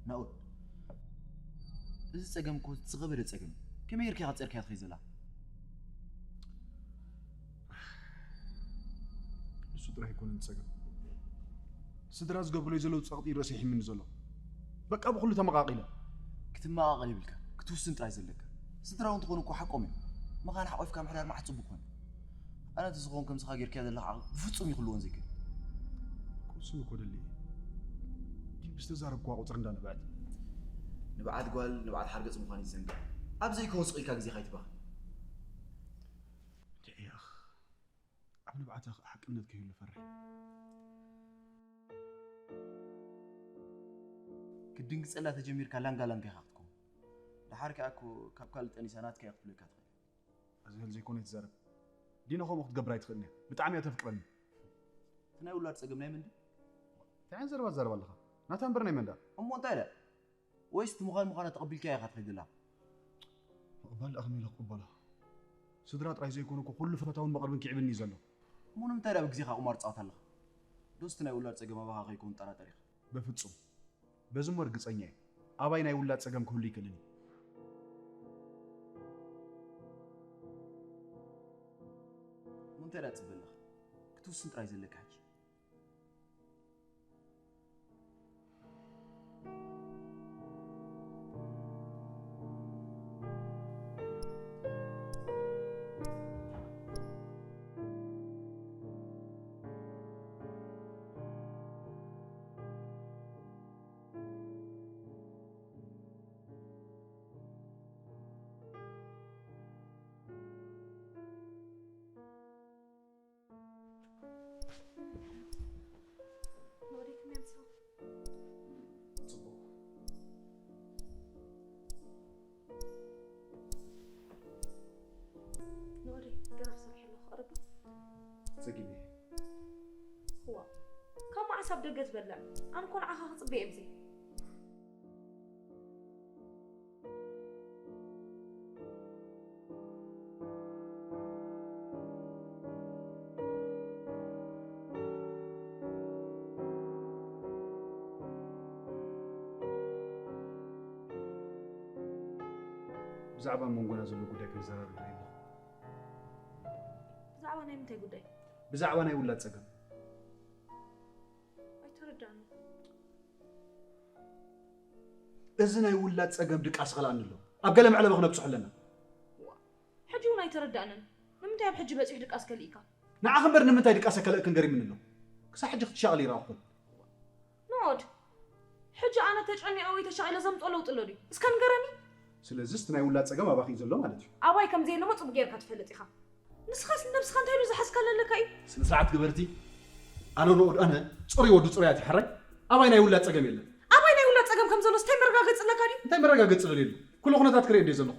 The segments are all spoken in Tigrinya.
ናኦድ፣ እዚ ጸገም እኮ ዝኸበደ ጸገም እዩ። ከመይ ጌርካ ኢኻ ጸርካያ ትኸይድ ዘላ? ንሱ ጥራሕ ኣይኮነን ጸገም። ስድራ ዝገብሩለይ ዘለዉ ጸቕጢ እዩ ረሲሒምኒ ዘሎ። በቃ ብኹሉ ተመቓቒለ። ክትመቓቐል ይብልካ፣ ክትውስን ጥራይ ዘለካ። ስድራ እውን ትኾኑ እኮ ሓቆም እዮም። መኻን ሓቆፍካ ምሕዳር መዓት ጽቡቕ ኮነ። ኣነ እንተዝኸውን ከምስኻ ጌርካያ ዘለኻ ዓቕሊ ብፍጹም ይኽልዎን ዘይክእል። ክውስን እኮ ደልየ እየ። ግን ብዝተዛረብክዋ ቁጽሪ እንዳ ንብዐት። ንብዓት ጓል ንብዓት ሓርገጽ ምዃኑ ይዘንጋዕ። ኣብ ዘይከውን ስቕ ኢልካ ግዜኻ ኣይትባኽን። እንድዒ ያኽ፣ ኣብ ንብዓታ ኸኣ ሓቅነት ከይህሉ ፈርሕ። ክትድንግጸላ ተጀሚርካ ላንጋ ላንጋ ኢኻ ክትከውን። ደሓር ከኣ እኮ ካብ ካልእ ጠኒሳ ናትካ እያ ክትብለካ ትኽእል። ኣዝሄል ዘይኮነ ኣይትዛረብ። ዲና ከምኡ ክትገብር ኣይትኽእልን እያ። ብጣዕሚ እያ ተፍቅረኒ። እቲ ናይ ውላድ ጸገም ናይ መን ድዩ? እንታይ ዓይነት ዘረባ ትዛረብ ኣለኻ? ናታ እምበር ናይ መን ደኣ? እሞ እንታይ ደኣ? ወይስ እቲ ምዃን ምዃና ተቐቢልካያ ኢኻ ትኸይድ ዘላ? ምቕባል ደኣ ከመይ ኢለ ክቕበሎ? ስድራ ጥራይ ዘይኮነ እኮ ኩሉ ፈታውን መቕርብን ክዕብኒ እዩ ዘሎ። እሞ ንምንታይ ደኣ ብግዜኻ ቁማር ትጻወት ኣለኻ? ዶስ እቲ ናይ ውላድ ጸገም ኣባኻ ከይከውን ትጠራጠር ኢኻ? በፍጹም። በዚ እሞ ርግጸኛ እየ። ኣባይ ናይ ውላድ ጸገም ክህሉ ይክእልን እዩ። እሞ እንታይ ደኣ ትጽበ ኣለኻ? ክትውስን ጥራይ ዘለካ ሕጂ። ንወደይ ከመይ ኣምስኻ? ጽቡቕ። ንወደይ ገረብ ሰሪሐ ኣለኹ፣ ቀረብ ዶ? ጸጊበ። እዋ፣ ካብ መዓስ ኣብ ደገ ትበልዕ? ኣነ እኮ ንዓኻ ክጽበ እየ ኣብዚ። ብዛዕባ መንጎና ዘሎ ጉዳይ ክንዘራረብ ደልየ ኣለኹ። ብዛዕባ ናይ ምንታይ ጉዳይ? ብዛዕባ ናይ ውላድ ጸገም። ኣይተረዳእንን። እዚ ናይ ውላድ ጸገም ድቃስ ይኸልኣኒ ኣሎ። ኣብ ገለ መዕለቢ ክነብጽሖ ኣለና። ዋ፣ ሕጂ እውን ኣይተረዳእንን። ንምንታይ ኣብ ሕጂ በጺሑ ድቃስ ከልኢካ? ንዓኺ እምበር ንምንታይ ድቃስ ኣይከለእክን ገሪምኒ ኣሎ። ክሳብ ሕጂ ክትሻቐሊ ይረኣኹን። ናኦድ፣ ሕጂ ኣነ ተጨኒቐ ወይ ተሻቒለ ዘምጽኦ ለውጢ ኣሎ ድዩ? እስከ ንገረኒ። ስለዚ እቲ ናይ ውላድ ጸገም ኣባኺ እዩ ዘሎ ማለት እዩ። ኣባይ ከም ዘየለሞ ጽቡቕ ጌርካ ትፈልጥ ኢኻ። ንስኻስ ንነብስኻ እንታይ ኢሉ ዝሓዝካ ዘለካ እዩ? ስነ ስርዓት ግበርቲ። ኣነ ናኦድ፣ ኣነ ጽሩይ ወዲ ጽሩያት ይሕራይ። ኣባይ ናይ ውላድ ጸገም የለን። ኣባይ ናይ ውላድ ጸገም ከም ዘሎስ እንታይ መረጋገጺ ኣለካ ድዩ? እንታይ መረጋገጺ ደልየሉ? ኩሉ ኩነታት ክርኢ እንድየ ዘለኹ።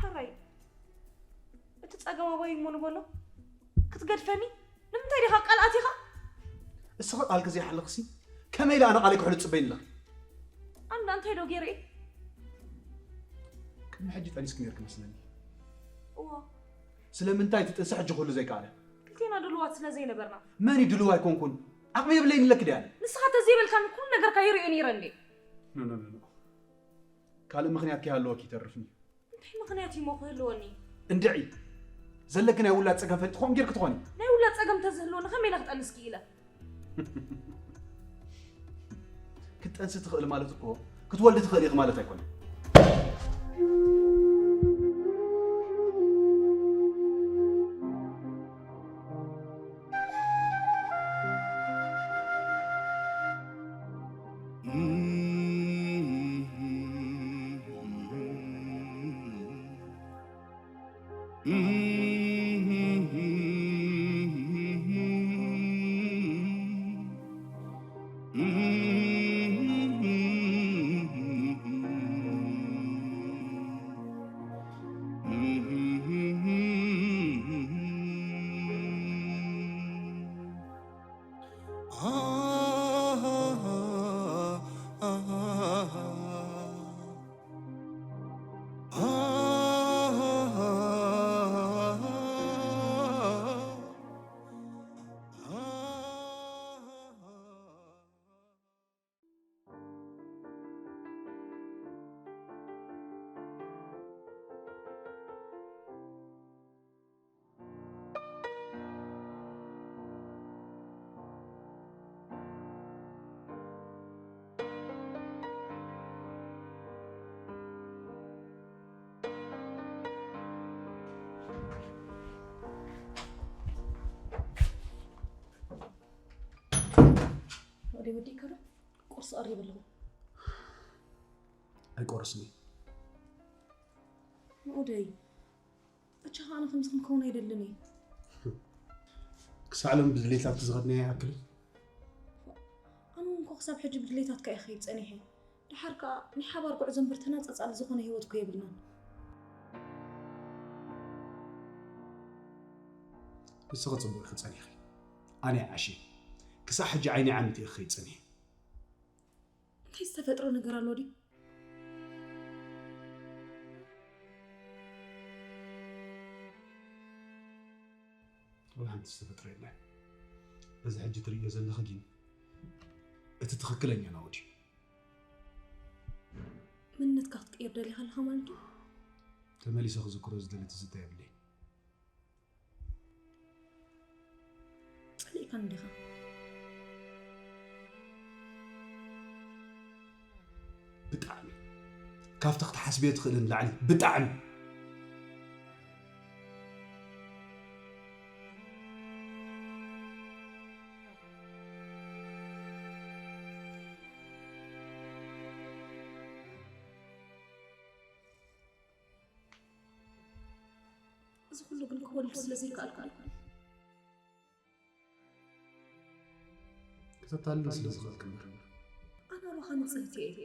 ሕራይ፣ እቲ ጸገም ኣባይ እሞ ንበሎ። ክትገድፈኒ? ንምንታይ ዲኻ ቃል ኣቲኻ? እስኺ ቃልኪ ዘይሓለኽሲ፣ ከመይ ኢለ ኣነ ቃለይ ክሕሉ ትጽበይኒ ኣለኺ? ኣነ እንታይ ዶ ገይረ እየ? ቅድሚ ሕጂ ጠኒስኪ ነይርኪ መስለኒ። እዋ። ስለምንታይ እቲ ጥንሲ ሕጂ ክህሉ ዘይከኣለ? ክልቴና ድሉዋት ስለ ዘይነበርና። መን እዩ ድሉው ኣይኮንኩን? ዓቕሚ የብለይን ኢለኪ ድየ ኣነ? ንስኻ ተዘይበልካኒ ኩሉ ነገርካ ይርእዮ ነይረ እንዴ? ኖ ኖ ኖ ካልእ ምኽንያት ከይሃለወኪ ይተርፍኒ። እንታይ ምኽንያት እሞ ክህልወኒ? እንድዒ ዘለኪ ናይ ውላድ ጸገም ፈሊጥኪ ከምኡ ጌርኪ ትኾኒ። ናይ ውላድ ጸገም እንተዝህልወኒ ከመይ ኢለ ክጠንስ ክኢለ? ክትጠንሲ ትኽእሊ ማለት እኮ ክትወልዲ ትኽእሊ ኢኺ ማለት ኣይኮነን። ወደይ ወዲእካ ዶ? ቁርሲ ቀሪበ ኣለኹ። ኣይቆርስን እዩ። ንኡደይ ኣቻኻ ኣነ ከምዚ ክንከውን ኣይደልን እየ። ክሳዕ ሎም ብድሌታትኪ ዝኸድናዮ ይኣክል። ኣነ እውን እኮ ክሳብ ሕጂ ብድሌታትካ እየ ክኸይድ ፀኒሐ። ደሓር ከዓ ናይ ሓባር ጉዕዞ እምበር ተነፃፃሊ ዝኾነ ህይወት እኮ የብልናን። ንስኺ ፅቡቕ ኢኺ ፀኒሕኺ። ኣነ እየ ዓሽየ። ክሳዕ ሕጂ ዓይነይ ዓሚተ እየ ክኸይድ ፀኒሐ። እንታይ ዝተፈጥረ ነገር ኣሎ ድዩ? ወላ ሓንቲ ዝተፈጥረ የለን። እዚ ሕጂ ትርእዮ ዘለኺ ግን እቲ ትኽክለኛ ናኦድ እዩ። መንነትካ ክትቅይር ደሊኻ ኣለኻ ማለት ድዩ? ተመሊሰ ክዝክሮ ዝደሊ ትዝታ የብለይን። ጸሊእካኒ ዲኻ? ብጣዕሚ ካብቲ ክትሓስብዮ ትኽእሊ ንላዕሊ ብጣዕሚ። እዚ ኩሉ ግን ክወልድ ስለ ዘይከኣልኩ ከተታልል ስለ ዝኽእልክ እምበር። ኣነ ኣባኻ ንጽህቲ እየ።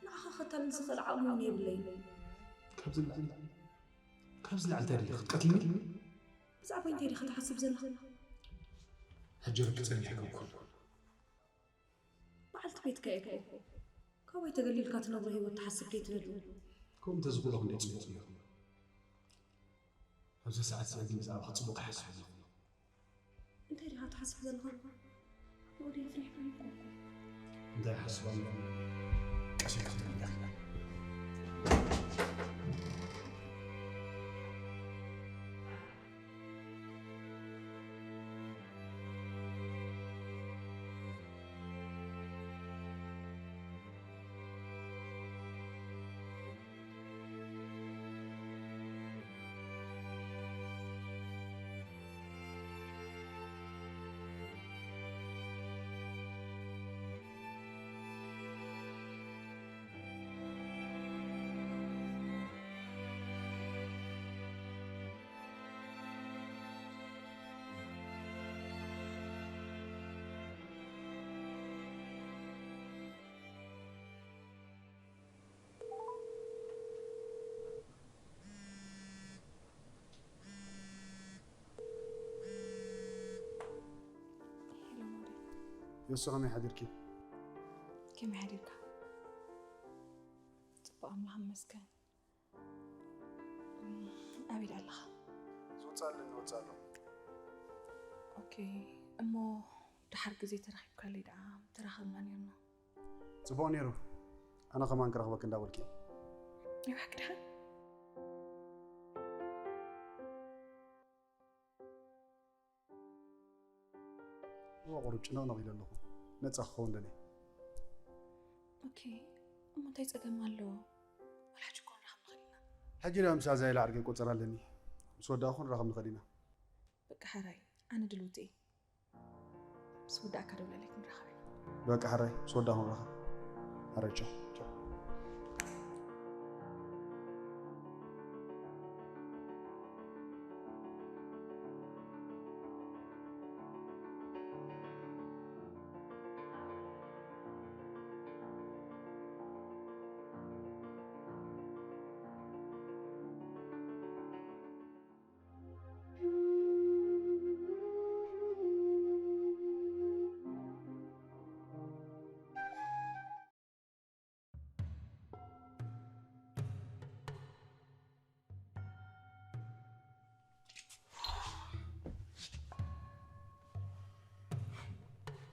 ንዓኻ ከታልል ዝኽእል ዓቕሚ እውን የብለይን። ካብዚ ንላዕሊ ካብዚ ንላዕሊ እንታይ ደሊኻ ክትቀትልኒ? ብዛዕባይ እንታይ ዲኻ ትሓስብ ዘለኻ? ሕጂ ርቂ ጸኒሕካ እኮ። በዓልቲ ቤትካ እየ እኮ። ካባይ ተገሊልካ ትነብሮ ህይወት ትሓስብ ከይትህሉ። ከምኡ እንተዝኽእሎ ክንደይ ጽቡቕ ነይሩ። ኣብዚ ሰዓት እዚ ግን ብዛዕባኻ ጽቡቕ ኣይሓስብን እየ። እንታይ ዲኻ ትሓስብ ዘለኻ? ንወደይ ኣፍሪሕካኒ እኮ። እንታይ ሓስባ ኣለኹ? ቀስ ኢልካ ክትብል ኢኻ። ዮሱ ከመይ ሓዲርኪ? ከመይ ሓዲርካ? ጽቡቕ ኣምላኽ ይመስገን። ኣበይ ደኣ ኣለኻ? ዝወጽእ ኣለኒ ወጽእ ኣለኹ። ኦኬ እሞ ደሓር ግዜ ተራኺብካለይ ደኣ ምተራኸብና ኔርና። ጽቡቕ ነይሩ። ኣነ ከማን ክረኽበክ እንዳበልኪ። ይባሕክ ድሓን እዋ ቁሩብ ጭንቕንቕ ኢለ ኣለኹ። ነፃ ክኸውን ደልየ። ኦኬ። እሞ እንታይ ጸገም ኣለዎ? ወላ ሕጂ እኮ ንራኸብ ንኽእል ኢና። ሕጂ ዳ ምስ ኣዛይላ ዓርገ ቆጸር ኣለኒ። ምስ ወዳእኹ ንራኸብ ንኽእል ኢና። በቃ ሓራይ ኣነ ድልውቲ እየ። ምስ ወዳእካ ደውለለይ ክንራኸብ ኢና። በቃ ሕራይ ምስ ወዳእኹ ንራኸብ። ሕራይ ቻው።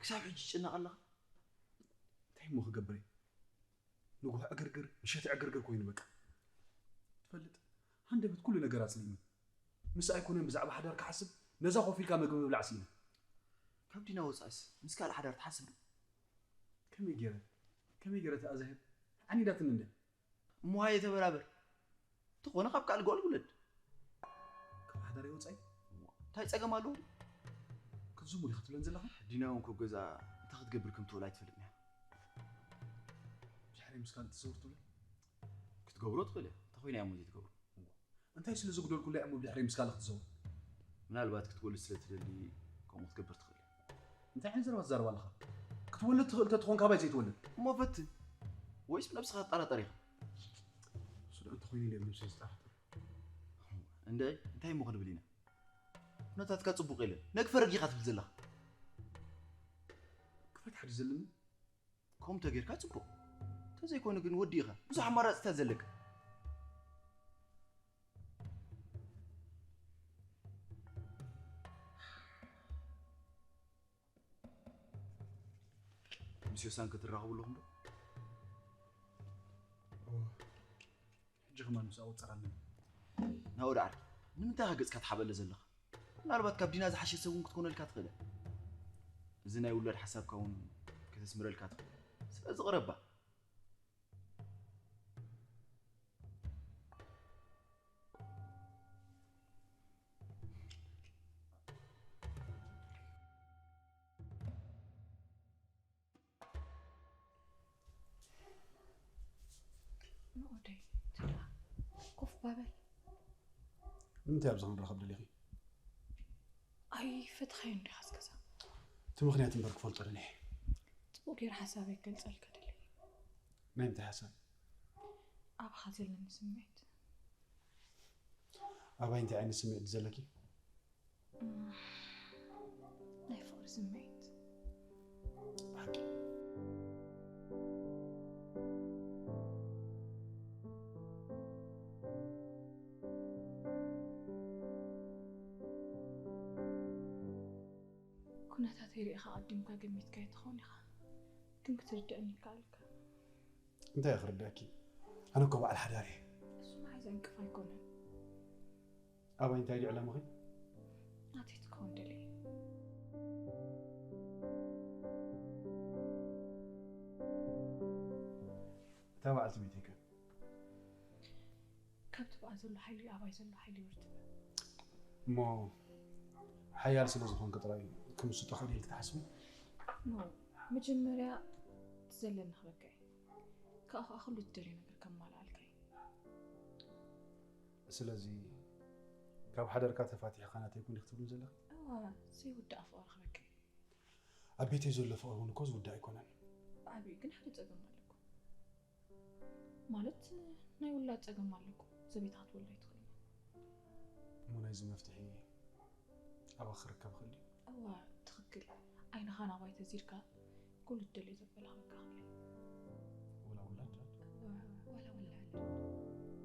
ክሳብ ሕጂ ትጭነቕ ኣለኻ? እንታይ እሞ ክገብር እየ? ንጉህ ዕግርግር ምሸት ዕግርግር ኮይኑ በቃ። ትፈልጥ፣ ሃንደበት ኩሉ ነገር ኣጽሊእኒ። ምስ ኣይኮነን ብዛዕባ ሓዳር ክሓስብ፣ ነዛ ኮፍ ኢልካ መግቢ ምብላዕ ስኢነ። ካብ ዲና ወፃእስ ምስ ካልእ ሓዳር ትሓስብ ዶ? ከመይ ገይረ ከመይ ገይረ ተኣዛህብ? ዓኒዳትኒ እንደ እሞ ሃየ ተበራበር። ተኾነ ካብ ካልእ ጓል ውለድ። ካብ ሓዳር ወፃኢ እንታይ ፀገም ኣለዎ? ክትዝሙ ዲኻ ክትብለን ዘለኻ? ዲና እውን ኮብ ገዛ እንታይ ክትገብር ከም ትውል ኣይትፈልጥን እያ። ድሕሪ ምስ ካልእ ትዝውር ትብለ? ክትገብሮ ትኽእል እያ። እንታይ ኮይና እያ እሞ ዘይትገብሮ? እንታይ ስለ ዘጉደልኩላ እያ እሞ ብድሕሪ ምስ ካልእ ክትዝውር? ምናልባት ክትወልድ ስለ ትደሊ ከምኡ ክትገብር ትኽእል እያ። እንታይ ዓይነት ዘረባ ትዛረብ ኣለኻ? ክትወልድ ትኽእል እንተትኾን ካባይ ዘይትወልድ? እሞ ፈትን። ወይስ ብነብስኻ ትጠራጠር ኢኻ? እሱ ደኣ እንተኾይኑ ኢለ ብነብሰይ ዝጠራጠር። እንደ እንታይ እሞ ክንብል ኢና? ኩነታትካ ጽቡቕ የለን። ነግፈ ረጊኻ ትብል ዘለኻ። ክፈትሓ ድዩ ዘለኒ? ከምኡ ተጌርካ ጽቡቕ። እንተዘይኮነ ግን ወዲ ኢኻ። ብዙሕ ኣማራጽታት ዘለካ። ምስ ዮሳን ክትራኸቡ ኣለኹም ዶ? ሕጂ ከማን ምስ ኣወፀር ኣለኒ። ናወድ ዓርኪ፣ ንምንታይ ኢኻ ገጽካ ትሓበለ ዘለኻ? ምናልባት ካብ ዲና ዝሓሸ ሰብ እውን ክትኮነልካ ትኽእል እያ። እዚ ናይ ውላድ ሓሳብካ እውን ከተስምረልካ ትኽእል። ስለዚ ቅረባ። ንኦደይ ትዳ ኮፍ ባበል። ንምንታይ ኣብዚ ክንራኸብ ደሊኺ? ኣይፈትኻዮን ዲኻ ዝገዛ? እቲ ምኽንያት እምበር ክፈልጦ ደሊየ። ጽቡቕ ገይረ ሓሳበይ ክገልጸልካ ደልየ። ናይ እንታይ ሓሳብ? ኣባኻ ዘለኒ ስምዒት። ኣባይ እንታይ ዓይነት ስምዒት ዘለኪ? ናይ ፍቕሪ ስምዒት። ብሓቂ ኩነታተይ ርኢኻ ኣቐዲምካ ገሚትካዮ ትኸውን ኢኻ፣ ግን ክትርድአኒ ይከኣልካ። እንታይ ክርዳእኪ? ኣነ እኮ በዓል ሓዳር እየ። እሱ ንዓይ ዘንቅፍ ኣይኮነን። ኣባይ እንታይ ድዩ ዕላማኺ? ናተይ ትከውን ደልየ። እታ በዓልቲ ቤተይ ከ? ካብቲ ብኣ ዘሎ ሓይሊ ኣባይ ዘሎ ሓይሊ ይወርድ። እሞ ሓያል ስለ ዝኾንኪ ጥራይ ክምስጦ ክእል ኢልኪ ትሓስቢ? ኖ፣ መጀመርያ እቲ ዘለኒ ክበካ እዩ። ካብኡ ከዓ ኩሉ ትደልዮ ነገር ከማልኣልካ እዩ። ስለዚ ካብ ሓደርካ ተፋቲሕካ ናተይ ኩን ክትብሉ ዘለኺ? እዋ፣ ዘይውዳእ ፍቕሪ ክበካ እዩ። ኣብ ቤተይ ዘሎ ፍቕሪ እውን እኮ ዝውዳእ ኣይኮነን። ብዓብዩ ግን ሓደ ፀገም ኣለኩ። ማለት ናይ ውላድ ፀገም ኣለኩ። ዘቤትካ ክትወልድ ኣይትኽእል። እሞ ናይዚ መፍትሒ ኣባኺ ክርከብ ይኽእል ድዩ? እዋ፣ ትኽክል። ዓይንኻ ናባይ ተዚርካ ኩሉ ትደልዮ ዘበላኽበካ ክእል። ወላ ውላድ? እዋ፣ ዋላ ውላድ።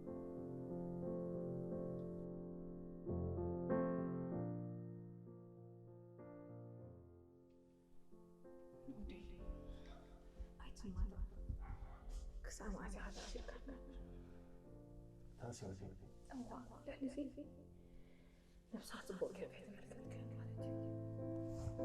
ንወደይለይ ኣይትማል። ክስ ሳማእዚኻ ተኣሲርካ። ተኣሲርካ። እዋ፣ ልዕሊ እዚ ነብሳ ጽቡቕ ጌርካ ኣይተመልከትካን ማለት እዩ።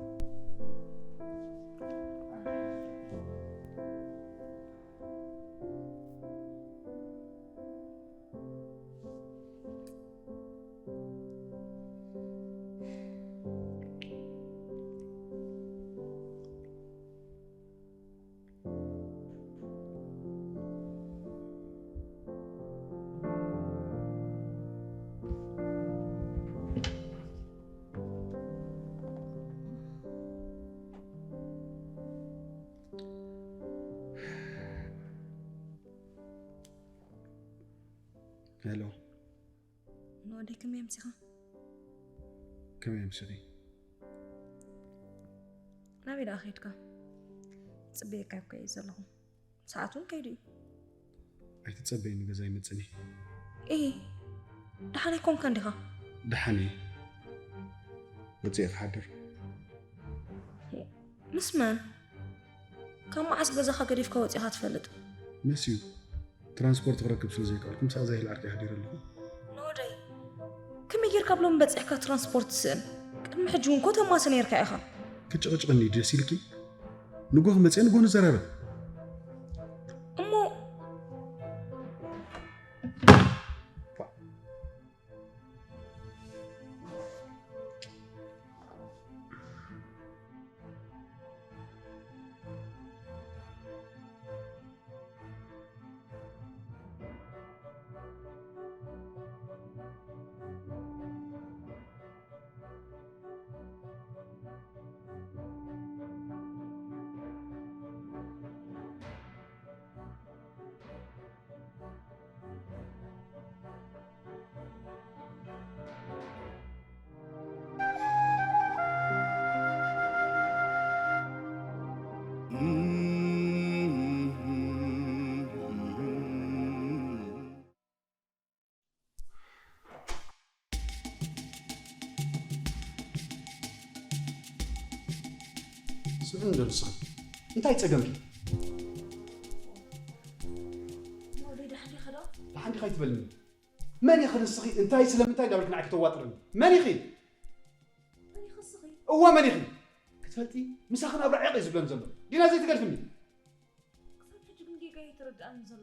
ሄሎ። ንወደይ ከመይ ኣምሲኻ? ከመይ ኣምሲኺ? ናበይ ደኣ ከይድካ? ጽበየካ እኮ እየ ዘለኹ። ሰዓት እውን ከይዱ እዩ። ኣይትጸበይኒ፣ ገዛ ይመጽእኒ። እይ፣ ደሓን ኣይኮንካን ዲኻ? ደሓን እየ። ወጺኤ ክሓድር። ምስ መን? ካብ መዓስ ገዛኻ ገዲፍካ ወጺኻ ትፈልጥ? መስዩ። ትራንስፖርት ክረክብ ስለ ዘይከኣልኩ፣ ምስ ኣዛሄል ዓርከይ ሓዲረ ኣለኹ። ንወደይ፣ ከመይ ጌርካ ብሎሚ በጺሕካ ትራንስፖርት ትስእን? ቅድሚ ሕጂ እውን እኮ ተማሲ ነይርካ ኢኻ። ክትጭቕጭቕኒ ደስ ኢልኪ? ንጎ ክመጽእ ንጎ ንዘራረብ። እሞ ስምዒ እንዶ ንስኺ እንታይ ጸገምኪ? ወደይ ደሓን ዲኻ ዶ? ደሓን ዲኻ ኣይትበልኒ። መን ኢኺ ንስኺ? እንታይ ስለምንታይ እንዳበልኪ ንዓይ ከተዋጥርኒ? መን ኢኺ? መን ኢኺ ንስኺ? እወ መን ኢኺ? ክትፈልጢ ምሳኺ ናብራ ዕቕ እዩ ዝብለኒ ዘሎ። ዲና ዘይትገድፍኒ? ክሳብ ሕጂ ግን ጌጋ እዩ ተረድኣኒ ዘሎ።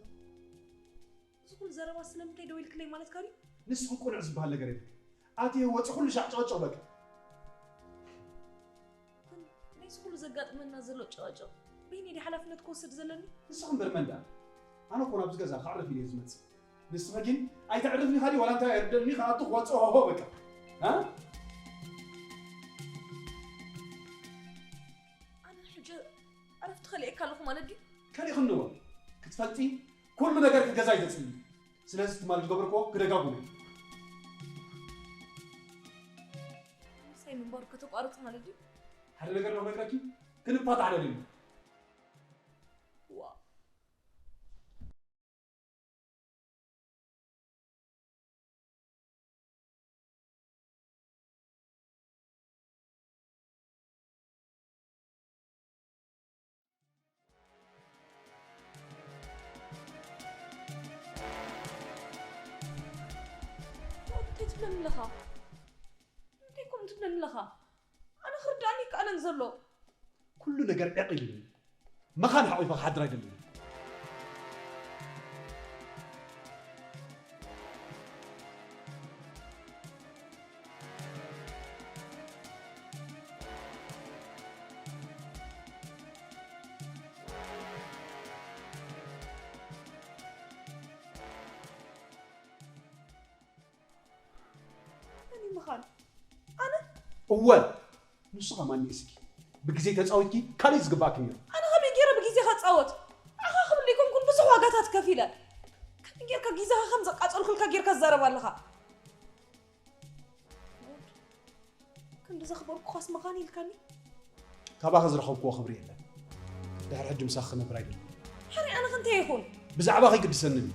እዚ ኩሉ ዘረባ ስለምንታይ ደው ኢልክለይ ማለትካ ድዩ? ንስኺ ቅኑዕ ዝበሃል ነገር የብልኪ። ኣትየ ወፂ ኩሉ ሻዕ ጨቕጨቕ በቃ። ግን ናይዚ ኩሉ ዘጋጥመና ዘሎ ጨቕጨቕ በይነይ ድየ ሓላፍነት ክወስድ ዘለኒ? ንስኺ እምበር መን ደኣ? ኣነ እኮ ናብዚ ገዛ ከዕርፍ ኢለ እየ ዝመፅእ። ንስኺ ግን ኣይተዕርፍኒ ኢኺ ድዩ ዋላ እንታይ ኣይርደኣኒ ክኣቱ ክወፅእ ሆሆ በቃ። እ? ኣነ ሕጂ ዕረፍቲ ከሊኤካ ኣለኹ ማለት ድዩ? ከሊእኽኒ እወ። ክትፈልጢ ኩሉ ነገር ክገዛ እዩ ዘፅልእ። ስለዚ ትማሊ ዝገበርክዎ ክደጋግሞ እየ። ምሳይ ምንባሩ ከተቋርጽ ማለት ድዩ? ሓደ ነገር ዶ ክነግረኪ? ክንፋታሕ ደልየ። ዋእ። እንታይ ትብለኒ ኣለኻ? እንታይ ከምኡ ትብለኒ ኣለኻ? ኣነ ክርድኣኒ ይከኣለን ዘሎ። ኩሉ ነገር ዕቕ ኢሉኒ። መኻን ሓቒፈ ክሓድር ኣይደልን። መን እዩ ምኻን? ኣነ? እወ፣ ንሱ ኸማን ንእስኪ ብግዜ ተጻዊትኪ ካልእ ዝግባእኪ ነይሩ። ኣነ ኸመይ ገይረ ብግዜ ኸጻወት? ኣኻ ክብል ኣይኮንኩን ብዙሕ ዋጋታት ከፊለ። ከመይ ጌርካ ግዜኻ ከም ዘቃጸልኩልካ ጌርካ ትዛረብ ኣለኻ? ክንዲ ዘኽበርኩኻስ ምኻን ኢልካኒ? ካባኺ ዝረኸብክዎ ክብሪ የለን። ድሕሪ ሕጂ ምሳኺ ክነብር ኣይደልን። ሕራይ ኣነ ከ እንታይ ይኹን? ብዛዕባኺ ኣይግድሰንን እዩ።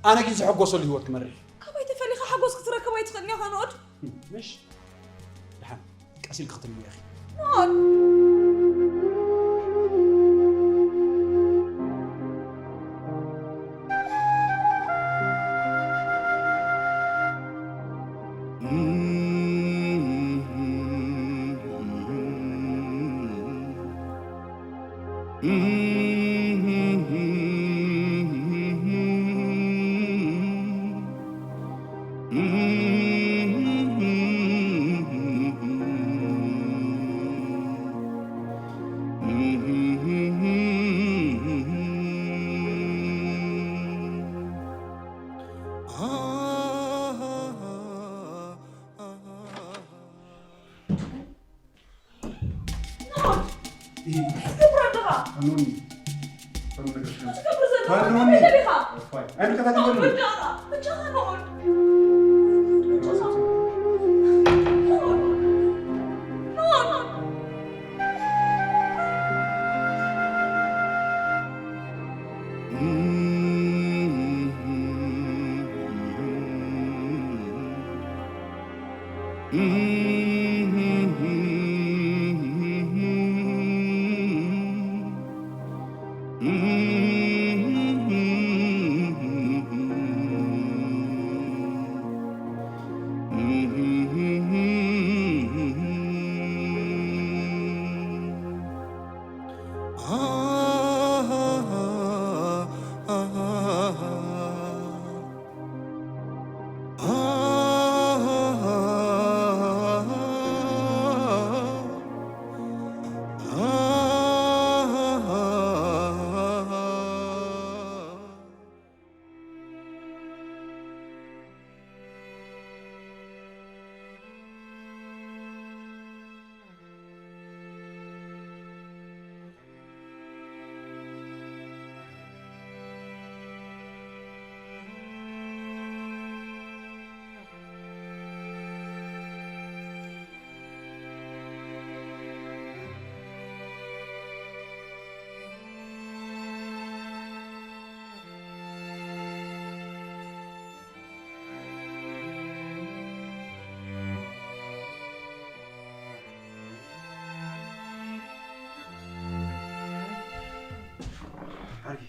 ኣነ ግን ዝሕጎሰሉ ህይወት ክመርሕ እየ። ካባይ ተፈሊኻ ሓጎስ ክትረክብ ኣይትኽእልን ኢኻ ንኡድ። ምሽ? ደሓን ቀስ ኢልኪ ክትንብሪ ኢኺ። ንኡድ! ኑኒ፣ ጥሩ ነገር ስለምስ-፣ ትገብር ዘለኻ ፈርሙኒ። እንታይ ኢኻ? እፎይ፣ ኣይምልከታተልኩምን። በቃ፣ በቃ፣ በቃ። ዓርኪ፣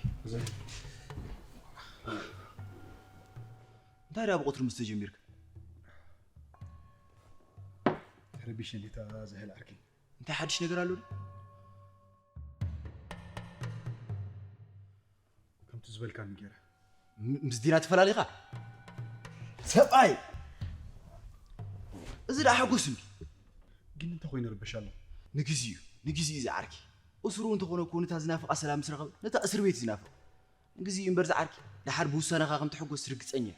እንታይ ደኣ ብቐትሩ ምስ ተጀሚርካ? ተረቢሸ እንዴታ ዘህል ዓርኪ። እንታይ ሓድሽ ነገር ኣሎ? ከምቲ ዝበልካኒ ገይረ። ም-፣ ምስ ዲና ተፈላሊኻ? ሰብኣይ! እዚ ደኣ ሓጎስ እንዲ። ግን እንታይ ኮይኑ ይርበሽ ኣለኹ? ንግዚኡ፣ ንግዚኡ ዝዓርኪ። እሱሩ እንተኾነ እኮ ነታ ዝናፍቓ ሰላም ምስ ረኸበ፣ ነታ እስር ቤት ዝናፍቕ። ንግዚኡ እምበር ዝዓርኪ፣ ደሓር ብውሳነኻ ከም ትሕጎስ ርግጸኛ እየ።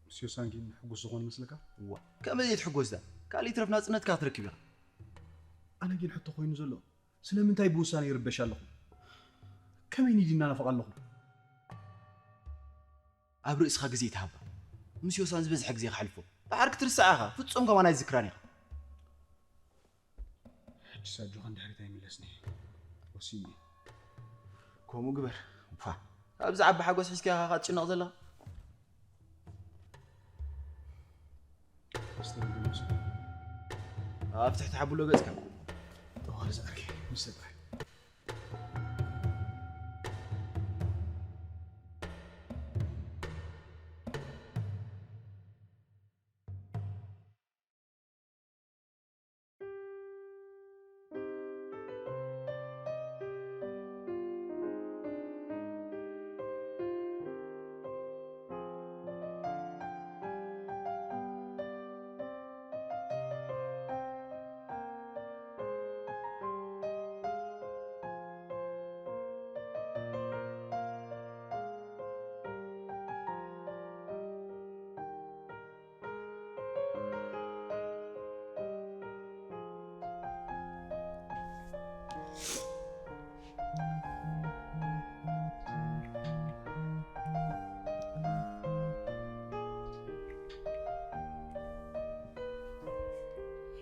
ምስ ዮሳን ግን ሕጉስ ዝኾን መስለካ? እዋ፣ ከመይ ዘይትሕጎስ ዳ? ካልእ ይትረፍ ናጽነትካ ክትረክብ ኢኻ። ኣነ ግን ሕቶ ኮይኑ ዘሎ፣ ስለምንታይ ብውሳነ ይርበሽ ኣለኹ? ከመይ ኒድ ይናናፍቕ ኣለኹ? ኣብ ርእስኻ ግዜ ይትሃባ። ምስ ዮሳን ዝበዝሐ ግዜ ክሓልፎ። ደሓር ክትርስዓ ኢኻ። ፍጹም ከማን ኣይትዝክራን ኢኻ። ሕጂ ሳጆኻ ንድሕሪት ኣይምለስኒ። ወሲኒ። ከምኡ ግበር። ፋ። ኣብዚ ዓቢ ሓጎስ ሒዝካ ኢኻ ትጭነቕ ዘለኻ? ኣብ ትሕቲ ሓብሎ ገጽካ። ጠዋሪ ዝኣርኪ፣ ምስ ሰብኣይ።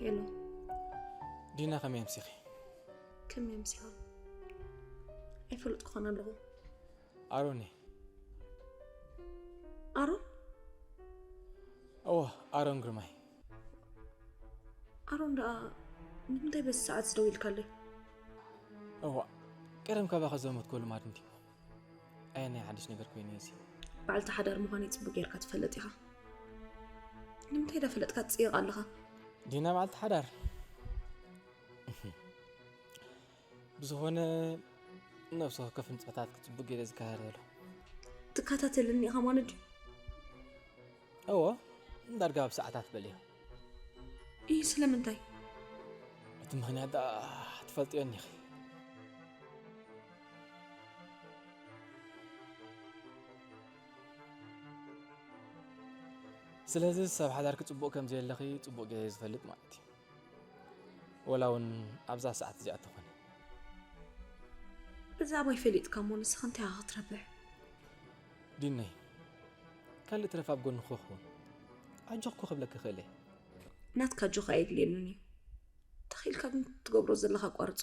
ሄሎ። ዲና፣ ከመይ ኣምሲኺ? ከመይ ኣምሲኻ? ኣይፈለጥኩኻን ኣለኹ። ኣሮን እየ። ኣሮን? እወ፣ ኣሮን ግርማይ። ኣሮን ደኣ ንምንታይ በዚ ሰዓት ዝደው ኢልካለይ? እዋ፣ ቀደም ካባኻ ዘመትኮ ልማድ እንድዩ። ኣየናይ ሓድሽ ነገር ኮይኑ እዩ እዚ? በዓልቲ ሓዳር ምዃነይ ጽቡቕ ጌርካ ትፈልጥ ኢኻ። ንምንታይ ዳ ፈለጥካ ትጽይቕ ኣለኻ? ዲና በዓልቲ ሓዳር። ብዝኾነ፣ ነብሲ ወከፍ ንጥፈታት ጽቡቕ ጌረ ዝከታተሎ። ትከታተለኒ ኢኻ ማለት ድዩ? እወ፣ ዳርጋ ኣብ ሰዓታት በልዮ። እይ፣ ስለምንታይ? እቲ ምኽንያት ደኣ ትፈልጥዮ እኒኺ። ስለዚ ሰብ ሓዳርኪ ጽቡቕ ከም ዘየለኺ ጽቡቕ ጌረ ዝፈልጥ ማለት እዩ። ወላ እውን ኣብዛ ሰዓት እዚኣ ተኾነ። ብዛዕባይ ፈሊጥካ እሞ ንስኻ እንታይ ኢኻ ክትረብሕ? ዲነይ፣ ካልእ ትረፍ ኣብ ጎንኺ ክኸውን ኣጆኺ እኮ ክብለኪ ክእል እየ። ናትካ ኣጆኻ ኣየድልየንን እዩ። ተኺኢልካ ግን ትገብሮ ዘለኻ ኣቋርጾ።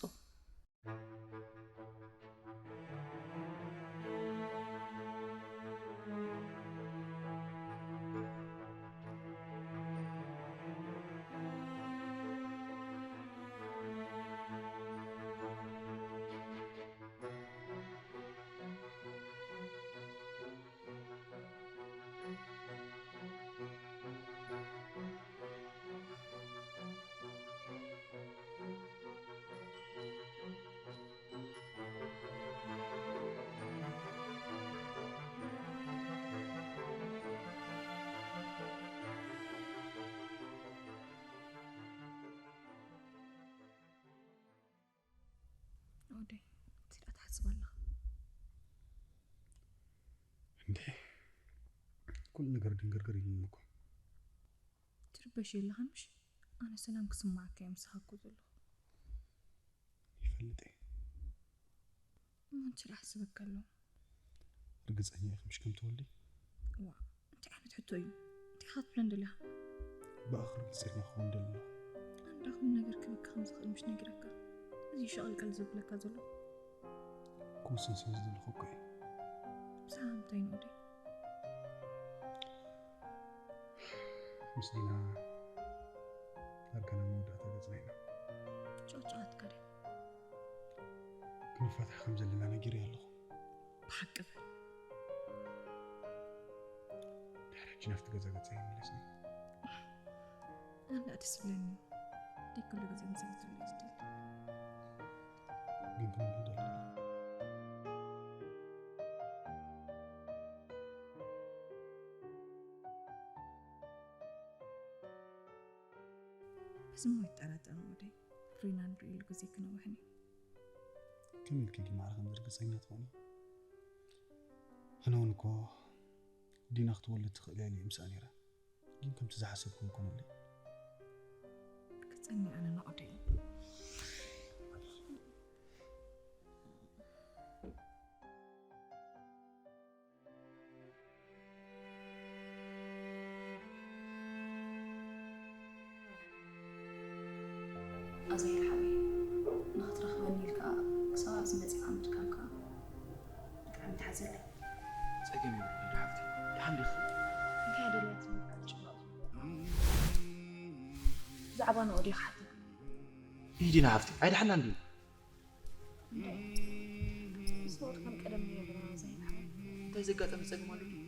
ኦደይ፣ እንታይ ደኣ ትሓስብ ኣለኻ? እንዴ፣ ኩሉ ነገር ድንግርግር ኢሉኒ እኮ። ትርበሽ የለኻን ምሽ? ኣነ ሰላም ክስማዓካ እየ ምሳኻ እኮ ዘለኹ። ይፈልጥ እየ። እሞ እንታይ ደኣ ሓስበካ ኣሎ? ርግጸኛ ኢኺ ምሽ ከም ትወልዲ? ዋ፣ እንታይ ዓይነት ሕቶ እዩ? እንታይ ኢኻ ክትብለን ደሊኻ? ብኣኺ ርግጸኛ ክኸውን ደሊ ኣለኹ። ኣንዳ ኹሉ ነገር ክበካ ከም ዝኽእል ምሽ ነጊረካ? እዚ ሸቐልቀል ዘብለካ ዘሎ? ክውስን ስለ ዝደለኹ እኮ እየ። ብዛዕባ ምንታይ ንኦደይ? ምስ ዲና ዳርጋ ናብ መወዳእታ ገጽና ኢና። ጨቕጨቓትካ ድያ? ክንፋታሕ ከም ዘለና ነጊረያ ኣለኹ። ብሓቂ በል። ድሕሪ ሕጂ ናብቲ ገዛ ገጸይ ይምለስኒ። ኣነ ደኣ ደስ ይብለኒ። ደይ ኩሉ ግዜ ምሳይ ክትህሉ እየ ዝደሊ። ግን ክንብል ደለና። ብዙም ኣይጠራጠርን ኦደይ። ፍሬና ንርእየሉ ግዜ ክነውሕን እዩ። ከመይ ኢልኪ ግን ማዕረ ከምዚ ርግጸኛ ትኾኒ? ኣነ እውን እኮ ዲና ክትወልድ ትኽእል እያ ኢለ እየ ምስኣ ነይረ። ግን ከምቲ ዝሓሰብኩ ኣይኮነለይ። ክጸኒ ኣነ ንኦደይ። ኣዛሄል ሓወይ፣ ንኽትረኽበኒ ኢልካ ክሳብ ኣብዚ መጺኻ ምድካምካ ብጣዕሚ ተሓዚነ። ጸገም የብሉን ሊዱ ሓፍተይ፣ ደሓን ዲኺ? እንታይ ደልያ ትምልከት ጽቡቕ? ብዛዕባ ንኦደይ ክሓተካ። ኢሂ ዲና ሓፍተይ፣ ኣይደሓናን ድዩ? ምስ ሞት ከም ቀደም ነይርና ኣዛሄል ሓወይ። እንታይ ዘጋጠመ ጸገም ኣሎ ድዩ?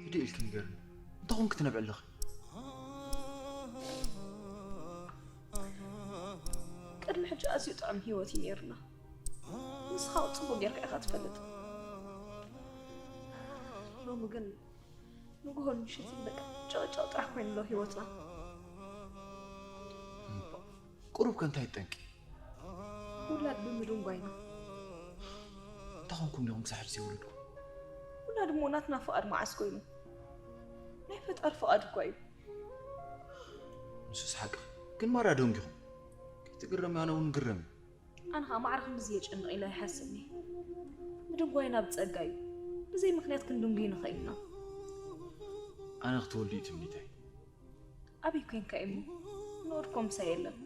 ህድእ ኢልኪ ንገርኒ፣ እንታይ ኾንኪ ትነብዒ ኣለኺ? ቅድሚ ሕጂ ኣዝዩ ጥዑም ህይወት እዩ ነይሩና። ንስኻ እውን ጽቡቕ ጌርካ ኢኻ ትፈልጥ። ሎሚ ግን ንግሆን ምሸትን በቃ ጨቕጨቕ ጥራሕ ኮይኑ ኣሎ ህይወትና። ቁሩብ ከ እንታይ ጠንቂ? ውላድ ብምድንጓይና። እንታይ ኾንኩም ዲኹም ክሳብ ሕጂ ዘይወለድኩም? ውላድ እሞ ናትና ፍቓድ መዓስ ኮይኑ? ናይ ፈጣሪ ፍቓድ እኳ እዩ። ንሱስ ሓቂ ግን ማራ ደንጊኹም። ከይትግረሚ ኣነ እውን ግረም እዩ። ኣነ ኸዓ ማዕረ ክንድዚ የጨንቕ ኢለ ኣይሓስብን እየ። ምድንጓይና ብጸጋ እዩ። ብዘይ ምኽንያት ክንድንጉይ ንኽእል ኢና። ኣነ ክትወልዱ እዩ ትምኒተይ። ኣበይ ኮንካ እሞ? ንኦድ ኮምሳ የለን።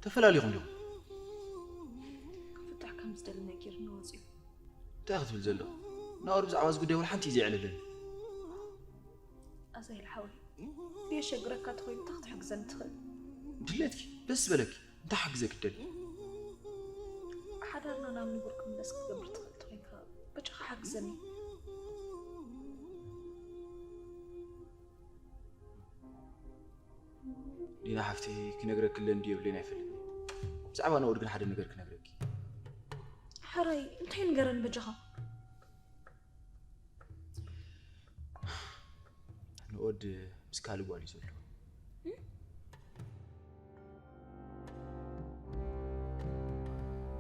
ተፈላሊኹም ዲኹም? ክፍታሕ ከም ዝደሊ ነጊርኒ ወፂኡ። እንታይ ክትብል ዘለኹ? ናኦድ ብዛዕባ እዚ ጉዳይ ወላ ሓንቲ እዩ ዘየዕለለኒ። ኣዛሄል ሓወይ፣ ዘየሸግረካ ተኾይኑ እንታይ ክትሕግዘኒ ትኽእል? ድሌትኪ ደስ ዝበለኪ እንታይ ሓግዘ ክደሊ? ሓዳርና ናብ ንቡር ክምለስ ክትገብር ትኽእል ተኾይንካ በጃኻ ሓግዘኒ። ዲና ሓፍተይ ክነግረኪ ኣለኒ ድዩ የብለይን ኣይፈልጥን። ብዛዕባ ናኦድ ግን ሓደ ነገር ክነግረኪ። ሕራይ እንታይ ንገረኒ በጃኻ። ንኦድ ምስ ካልእ ጓል እዩ ዘሎ።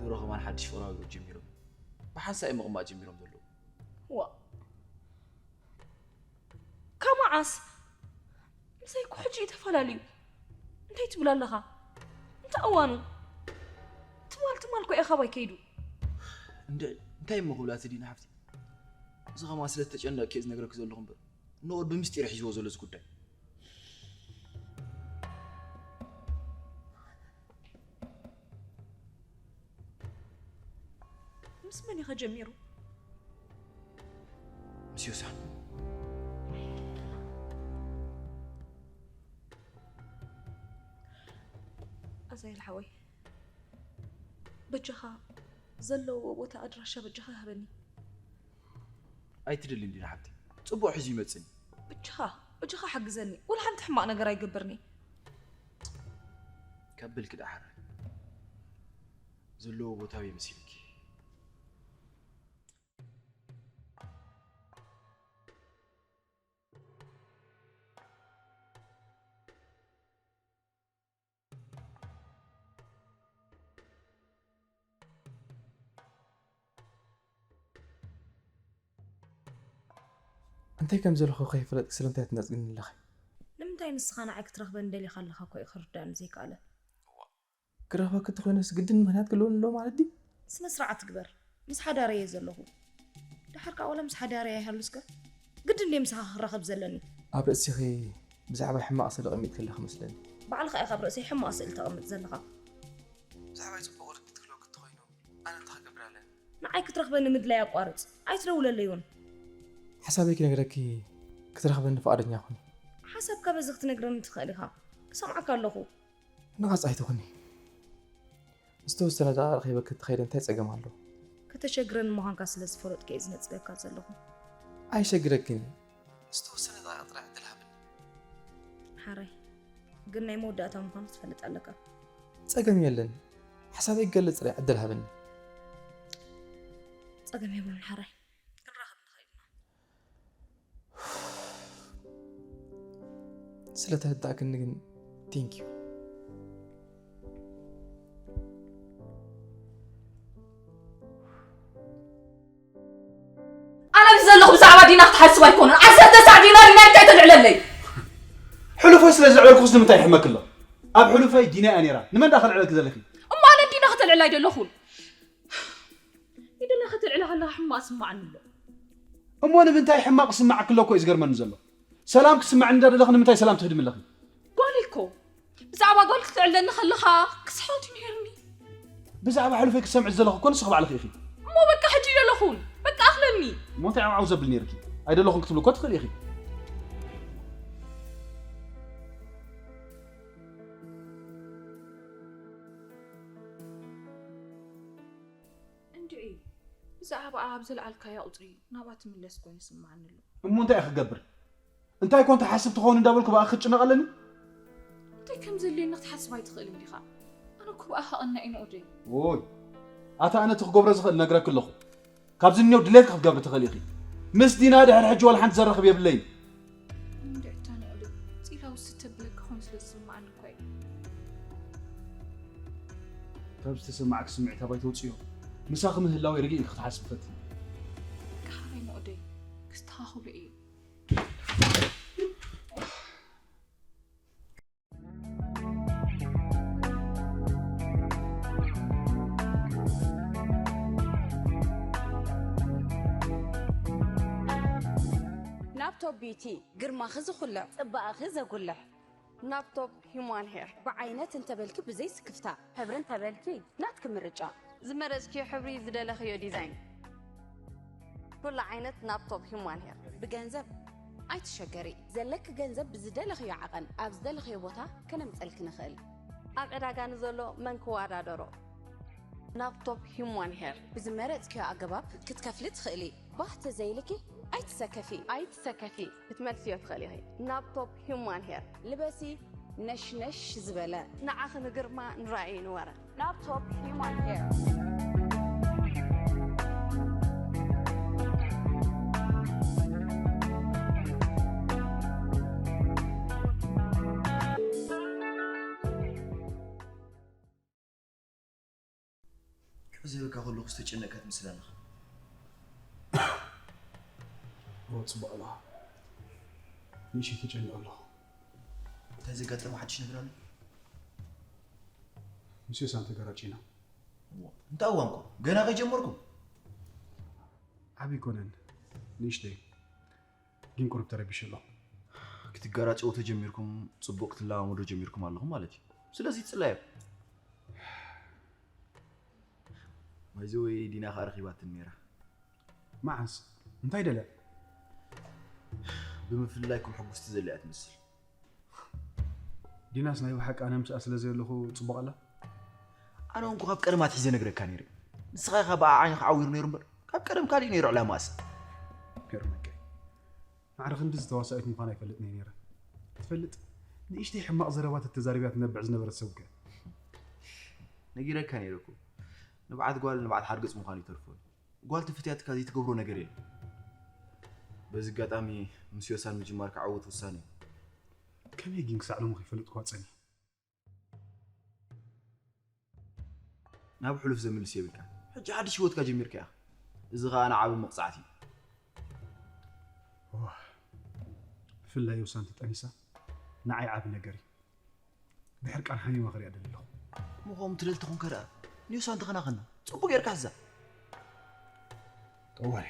ድሮ ከማን ሓድሽ ፍቕራዊ ህይወት ጀሚሮም። ብሓንሳእ እዮም ምቕማጥ ጀሚሮም ዘለዉ። ዋ ካብ መዓስ ምሳይ እኮ ሕጂ እዩ ተፈላለዩ። እንታይ ትብል ኣለኻ? እንታይ እዋኑ? ትማል ትማል እኮ እየ ካባይ ከይዱ። እንድዒ እንታይ እሞ ክብላ እቲ ዲና ሓፍቲ? እዚ ከማን ስለ ዝተጨነቕኪ እየ ዝነግረኪ ዘለኹ እምበር፣ ንኦድ ብምስጢር ሒዝዎ ዘሎ እዚ ጉዳይ። ምስ መን ኢኸ ጀሚሩ? ምስ ዮሳን። ኣዛይል ሓወይ በጃኻ ዘለዎ ቦታ ኣድራሻ በጃኻ ሃበኒ። ኣይትደልን ዲና ሓብቲ፣ ጽቡቕ ሒዙ ይመጽእን። በጃኻ በጃኻ ሓግዘኒ። ወላ ሓንቲ ሕማቕ ነገር ኣይገብርኒ። ከብልኪ ደኣ ሓራይ ዘለዎ ቦታ ኣበይ መሲልኪ? እንታይ ከም ዘለኹ ከይፈለጥክ ስለምንታይ ትነጽግኒ ኣለኺ? ንምንታይ ንስኻ ንዓይ ክትረኽበኒ ደሊኻ ኣለኻ እኮ እዩ ክርዳእኒ ዘይከኣለ። ክረኽበኪ እንተኾይነስ ግድን ምኽንያት ክህልወኒ ኣለዎ ማለት ድዩ? ስነ ስርዓት ግበር። ምስ ሓዳረይ እየ ዘለኹ። ደሓር ከኣ ዋላ ምስ ሓዳረይ ኣይሃሉስከ ግድን ድየ ምሳኻ ክራኸብ ዘለኒ? ኣብ ርእሲኺ ብዛዕባ ሕማቕ ስእሊ ኣቐሚጥኪ ኣለኺ መስለኒ። ባዕልኻ ኢኻ ኣብ ርእሰይ ሕማቕ ስእሊ ተቐምጥ ዘለኻ። ብዛዕባይ ጽቡቕ ርድኢት ክህልወኪ እንተኾይኑ ኣነ እንታይ ክገብር ኣለኒ? ንዓይ ክትረኽበኒ ምድላይ ኣቋርጽ። ኣይትደውለለይ እውን። ሓሳበይ ክነግረኪ ክትረኽበኒ ፍቓደኛ ኩኒ። ሓሳብካ በዚ ክትነግረኒ ትኽእል ኢኻ። እሰምዓካ ኣለኹ። ንቓጽ ኣይትኹኒ። ዝተወሰነ ደቓቕ ረኺበኪ እንተኸይደ እንታይ ጸገም ኣለዎ? ከተሸግረኒ ምዃንካ ስለ ዝፈለጥኩ እየ ዝነጽገካ ዘለኹ። ኣየሸግረክን እዩ። ዝተወሰነ ደቓቕ ጥራይ ዕድል ሃብኒ። ሓራይ ግን ናይ መወዳእታ ምዃኑ ክትፈልጥ ኣለካ። ጸገም የለን። ሓሳበይ ክገልጽ ጥራይ ዕድል ሃብኒ። ጸገም የብሉን ሓራይ። ክንራኸብ ንኽእል ኢና። ስለተረዳእክኒ ግን thank you። ኣነ ኣብዚ ዘለኹ ብዛዕባ ዲና ክትሓስብ ኣይኮነን። ዓሰርተ ሳዕ ዲና ዲና ኢልካ ኣይተልዕለለይ። ሕሉፈይ ስለ ዘዕበልኩስ ንምንታይ ይሕመኪ ኣሎ? ኣብ ሕሉፈይ ዲና እያ ነይራ። ንመን ደኣ ከልዕለልኪ ዘለኺ? እሞ ኣነ ዲና ከተልዕላ ኣይደለኹን። ኢደና ከተልዕላ ከለኻ ሕማቕ ስማዓኒ ኣሎ። እሞ ንምንታይ ሕማቕ ስማዓኪ ኣሎ እኮ እዩ ዝገርመኒ ዘሎ። ሰላም ክስምዐኒ እንዳደለኺ ንምንታይ ሰላም ትህድሚ ኣለኺ? ጓለይ እኮ ብዛዕባ ጓል ክትዕለኒ ከለኻ ክስሕት እዩ ነይርኒ። ብዛዕባ ሕሉፈይ ክትሰምዒ ዝደለኹ እኮ ንስኺ ባዕልኺ ኢኺ። እሞ በቃ ሕጂ ይደለኹን በቃ ኣኽለኒ። እሞ እንታይ ዓውዓው ዘብል ነይርኪ? ኣይደለኹን ክትብሊ እኮ ትኽእሊ ኢኺ። እንድዒ ብዛዕባኣ ኣብ ዘልዓልካያ ቁጽሪ ናብኣ ትምለስ ኮይኑ ይስምዓኒ ኣሎ። እሞ እንታይ እየ ክገብር? እንታይ ኮን ትሓስብ ትኸውን እንዳበልኩ ብኣኺ ክጭነቕ ኣለኒ? እንታይ ከም ዘድልየኒ ክትሓስብ ኣይትኽእልን ዲኻ? ኣነ እኮ ብኣኻ ቀናኢ ንኡደይ። ዎይ ኣታ ኣነ እቲ ክገብሮ ዝኽእል ነግረኪ ኣለኹ። ካብዚ እኒኦ ድሌትኪ ክትገብሪ ትኽእሊ ኢኺ። ምስ ዲና ድሕሪ ሕጂ ዋላ ሓንቲ ዘራኽብ የብለይን። እንድዕታ ንኡደይ ፂላው ዝተብለካ ኮይኑ ስለ ዝስምዓኒ እኳ እዩ። ካብ ዝተሰማዓኪ ስምዒት ኣባይ ተውፅዮ? ምሳኺ ምህላወይ ርግእ ኢልኪ ክትሓስቢ ፈትኒ። ካሕራይ ንኡደይ ክስተኻኽሎ እየ። ናብ ቶፕ ቢዩቲ ግርማኺ ዝኹልዕ ጽባቐኺ ዘጉልሕ ናብ ቶፕ ሂማን ሄር ብዓይነት እንተበልኪ ብዘይ ስክፍታ ሕብሪ እንተበልኪ ናትኪ ምርጫ ዝመረጽክዮ ሕብሪ ዝደለኽዮ ዲዛይን ኩሉ ዓይነት ናብ ቶፕ ሂማን ሄር ብገንዘብ ኣይትሸገሪ ዘለኪ ገንዘብ ብዝደለኽዮ ዓቐን ኣብ ዝደለኽዮ ቦታ ከነምጸልኪ ንኽእል ኣብ ዕዳጋ ንዘሎ መን ክወዳደሮ ናብ ቶፕ ሂማን ሄር ብዝመረጽክዮ ኣገባብ ክትከፍሊ ትኽእሊ ባህ ተዘይልኪ ኣይትሰከፊ ኣይትሰከፊ ክትመልስዮ ትኽእሊ ኢኺ ናብ ቶፕ ሂማን ሄር ልበሲ ነሽነሽ ዝበለ ንዓኺ ንግርማ ንራእይ ንወረ ናብ ቶፕ ሂማን ሄር ዝህበካ ከለኹ ዝተጨነቅካ ትመስል ኣለኻ። ኦ ጽቡቕ ኣለኻ። ንእሽተይ ተጨኒቐ ኣለኹ። እንታይ ዘጋጠመ ሓድሽ ነገር ኣሎ? ምስ ዮሳን ተገራጭና። እንታይ እዋንኩም? ገና ከይጀመርኩም? ዓብዪ ኮነን ንእሽተይ ግን ቁሩብ ተረቢሸ ኣለኹ። ክትጋራጨው ተጀሚርኩም ጽቡቕ ክትለማመዶ ጀሚርኩም ኣለኹም ማለት እዩ። ስለዚ ጽላዮ። ባይዘወይ ዲና ከኣ ረኺባትን ነይራ። መዓስ እንታይ ደለ? ብምፍልላይኩም ሕጉስቲ ዘላ እያ ትመስል። ዲናስ ናይ ብሓቂ ኣነ ምስኣ ስለ ዘየለኹ ጽቡቕ ኣላ። ኣነ እንኩ ካብ ቀደም ኣትሒዘ ነግረካ ነይረ። ንስኻ ኢኻ ብኣ ዓይንኻ ዓዊሩ ነይሩ እምበር ካብ ቀደም ካሊእ ነይሩ ዕላማስ። ገርመከ ማዕረ ክንዲ ዝተዋሳኢት ምዃን ኣይፈልጥን እየ ነይረ። ትፈልጥ ንእሽተይ ሕማቕ ዘረባ ተተዛሪብያ ትነብዕ ዝነበረት ሰብ ከ። ነጊረካ ነይረ እኮ ንብዓት ጓል ንብዓት ሓርገጽ ምዃኑ ይተርፎ። ጓል ተፈትያትካ ዘይትገብሮ ነገር የለን። በዚ ኣጋጣሚ ምስ ዮሳን ምጅማር ክዓወት ውሳነ እዩ። ከመይ ግን ክሳዕ ሎሚ ከይፈለጥኩዋ ጸኒሐ። ናብ ሕሉፍ ዘምልስ የብልካ። ሕጂ ሓድሽ ህይወትካ ጀሚርካ ኢኻ። እዚ ኸኣ ንዓቢ መቕጻዕቲ እዩ። ዋህ፣ ብፍላይ ዮሳን ተጠኒሳ ንዓይ ዓቢ ነገር እዩ። ብሕርቃን ሓሚማ ክሪኣ ደሊ ኣለኹ። ምኾም ትደል ተኾንካ ደኣ ንዮሳን ተኸናኸና። ጽቡቕ ጌርካ ሕዛ። ጠዋሪ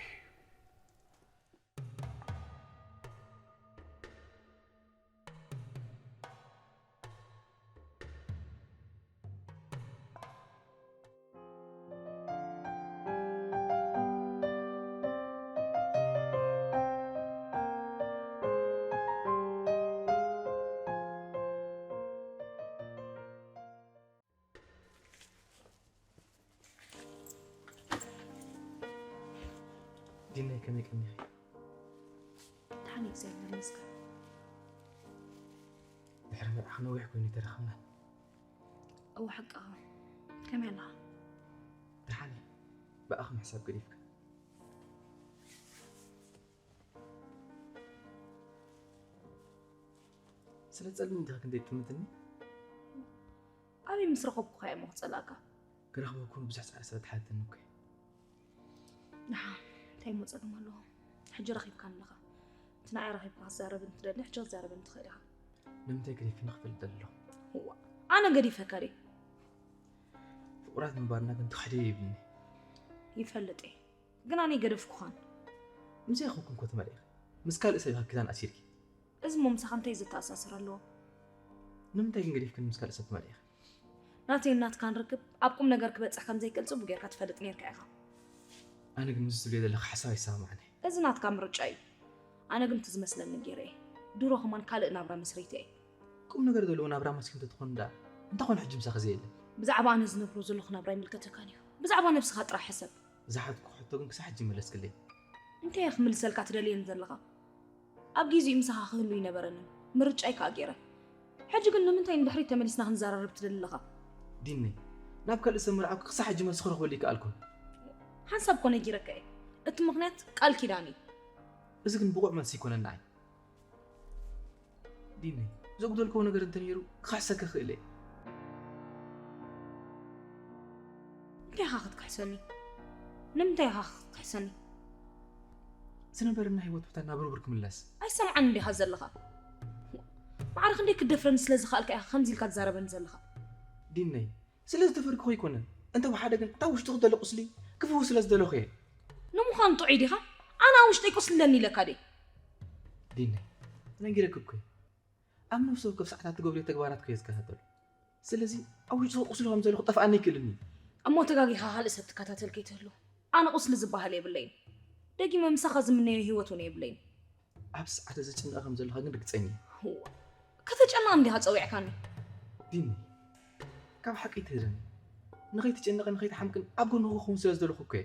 ዲናይ ከመይ ቀኒኺ? ደሓን እግዚኣብሔር ይመስገን። ድሕሪ መርዓ ነዊሕ ኮይኑ ተረኸብና። እወ ሓቅኻ። ከመይ ኣለኻ? ደሓን እየ። ብኣኺ ምሕሳብ ገዲፍካ። ስለ ትጸልእኒ ዲኺ ክንደይ ትጥምትኒ? ኣበይ ምስ ረኸብኩኻ እየ እሞ ክጸልኣካ? ክረኽበኩም ብዙሕ ጻዕሪ ስለ ትሓተኒ እኮ እየ። ደሓ እንታይ እሞ ጸገም ኣለዎ? ሕጂ ረኺብካኒ ኣለኻ። እቲ ንዓይ ረኺብካ ክትዛረብ እንትደሊ ሕጂ ክትዛረበኒ ትኽእል ኢኻ። ንምንታይ ገዲፍክኒ ክፈልጥ ደሊ ኣለኹ። እዋ፣ ኣነ ገዲፈካ ድየ? ፍቑራት ምንባርና ግን ትኽሕድዮ ይብልኒ። ይፈልጥ እየ፣ ግን ኣነ ኣይገደፍኩኻን። ምሳይ ኮንኩ እንኮ ተመሊእኺ ምስ ካልእ ሰብ ኢኺ ኪዳን ኣሲርኪ። እዚ እሞ ምሳኻ እንታይ ዘተኣሳስር ኣለዎ? ንምንታይ ግን ገዲፍክኒ ምስ ካልእ ሰብ ተመሊእኺ? ናተይን ናትካን ርክብ ኣብ ቁም ነገር ክበጽሕ ከም ዘይክእል ጽቡቕ ጌርካ ትፈልጥ ኔርካ ኢኻ። ኣነ ግን ምስዚ ትብልዮ ዘለኺ ሓሳብ ኣይሰማማዕን እየ። እዚ ናትካ ምርጫ እዩ። ኣነ ግን እቲ ዝመስለኒ ጌረ እየ። ድሮ ከማን ካልእ ናብራ መስሪተ እየ። ቁም ነገር ዘለዎ ናብራ መስኪ እንተትኾን ደኣ እንታይ ኮን ሕጂ ምሳኺ ዘየለ? ብዛዕባ ኣነ ዝነብሮ ዘለኹ ናብራ ኣይምልከተካን እዩ። ብዛዕባ ነብስኻ ጥራሕ ሕሰብ። ዝሓትኩ ሕቶ ግን ክሳብ ሕጂ ይመለስክለይ። እንታይ እየ ክምልሰልካ ትደልየኒ ዘለኻ? ኣብ ጊዜኡ ምሳኻ ክህሉ ኣይነበረንን። ምርጫይ ከኣ ገይረ። ሕጂ ግን ንምንታይ ንድሕሪት ተመሊስና ክንዘራረብ ትደሊ ኣለኻ? ዲነይ፣ ናብ ካልእ ሰብ ምርዓውኪ ክሳብ ሕጂ መልሲ ክረኽበሉ ኣይከኣልኩን። ሓንሳብ እኮ ነጊረካ እየ። እቲ ምኽንያት ቃል ኪዳን እዩ። እዚ ግን ብቑዕ መልሲ ኣይኮነን ንዓይ። ዲነይ፣ ዘጉደልክዎ ነገር እንተነይሩ ክኽሕሰኪ እኽእል እየ። እንታይ ኢኻ ክትክሕሰኒ? ንምንታይ ኢኻ ክትክሕሰኒ? ዝነበረና ህይወት ቦታ ናብ ርቡር ክምለስ። ኣይሰምዓን እንዲኻ ዘለኻ። ማዕረ ክንደይ ክትደፍረኒ ስለ ዝኸኣልካ ኢኻ ከምዚ ኢልካ ትዛረበኒ ዘለኻ። ዲነይ፣ ስለ ዝደፈርኩኺ ኣይኮነን። እንተ ወሓደ ግን እታ ውሽጥኺ ዘሎ ቁስሊ ክፍውስ ስለ ዝደለኹ እየ። ንምዃኑ ጥዑይ ዲኻ? ኣነ ኣብ ውሽጠይ ቁስሊ ኣለኒ ኢለካ ድየ? ዲነይ፣ ተነጊረኪ እኮ እየ። ኣብ ነፍሲ ወከፍ ሰዓታት ትገብርዮ ተግባራትኪ እየ ዝከታተሎ። ስለዚ ኣብ ውሽጥኺ ቁስሊ ከም ዘሎ ክጠፍኣኒ ኣይክእልን እዩ። እሞ ተጋጊኻ ካልእ ሰብ ትከታተል ከይትህሉ። ኣነ ቁስሊ ዝበሃል የብለይን። ደጊመ ምሳኻ ዝምነዮ ህይወት እውን የብለይን። ኣብ ሰዓት እዚ ጭንቐ ከም ዘለኻ ግን ርግጸኛ እየ። እዋ፣ ከተጨንቐኒ ዲኻ ጸዊዕካኒ? ዲኒ፣ ካብ ሓቂ ኣይትህደኒ። ንኸይትጭነቕን ንኸይትሓምቅን ኣብ ጎንኺ ክኸውን ስለ ዝደለኹ እኮ እየ።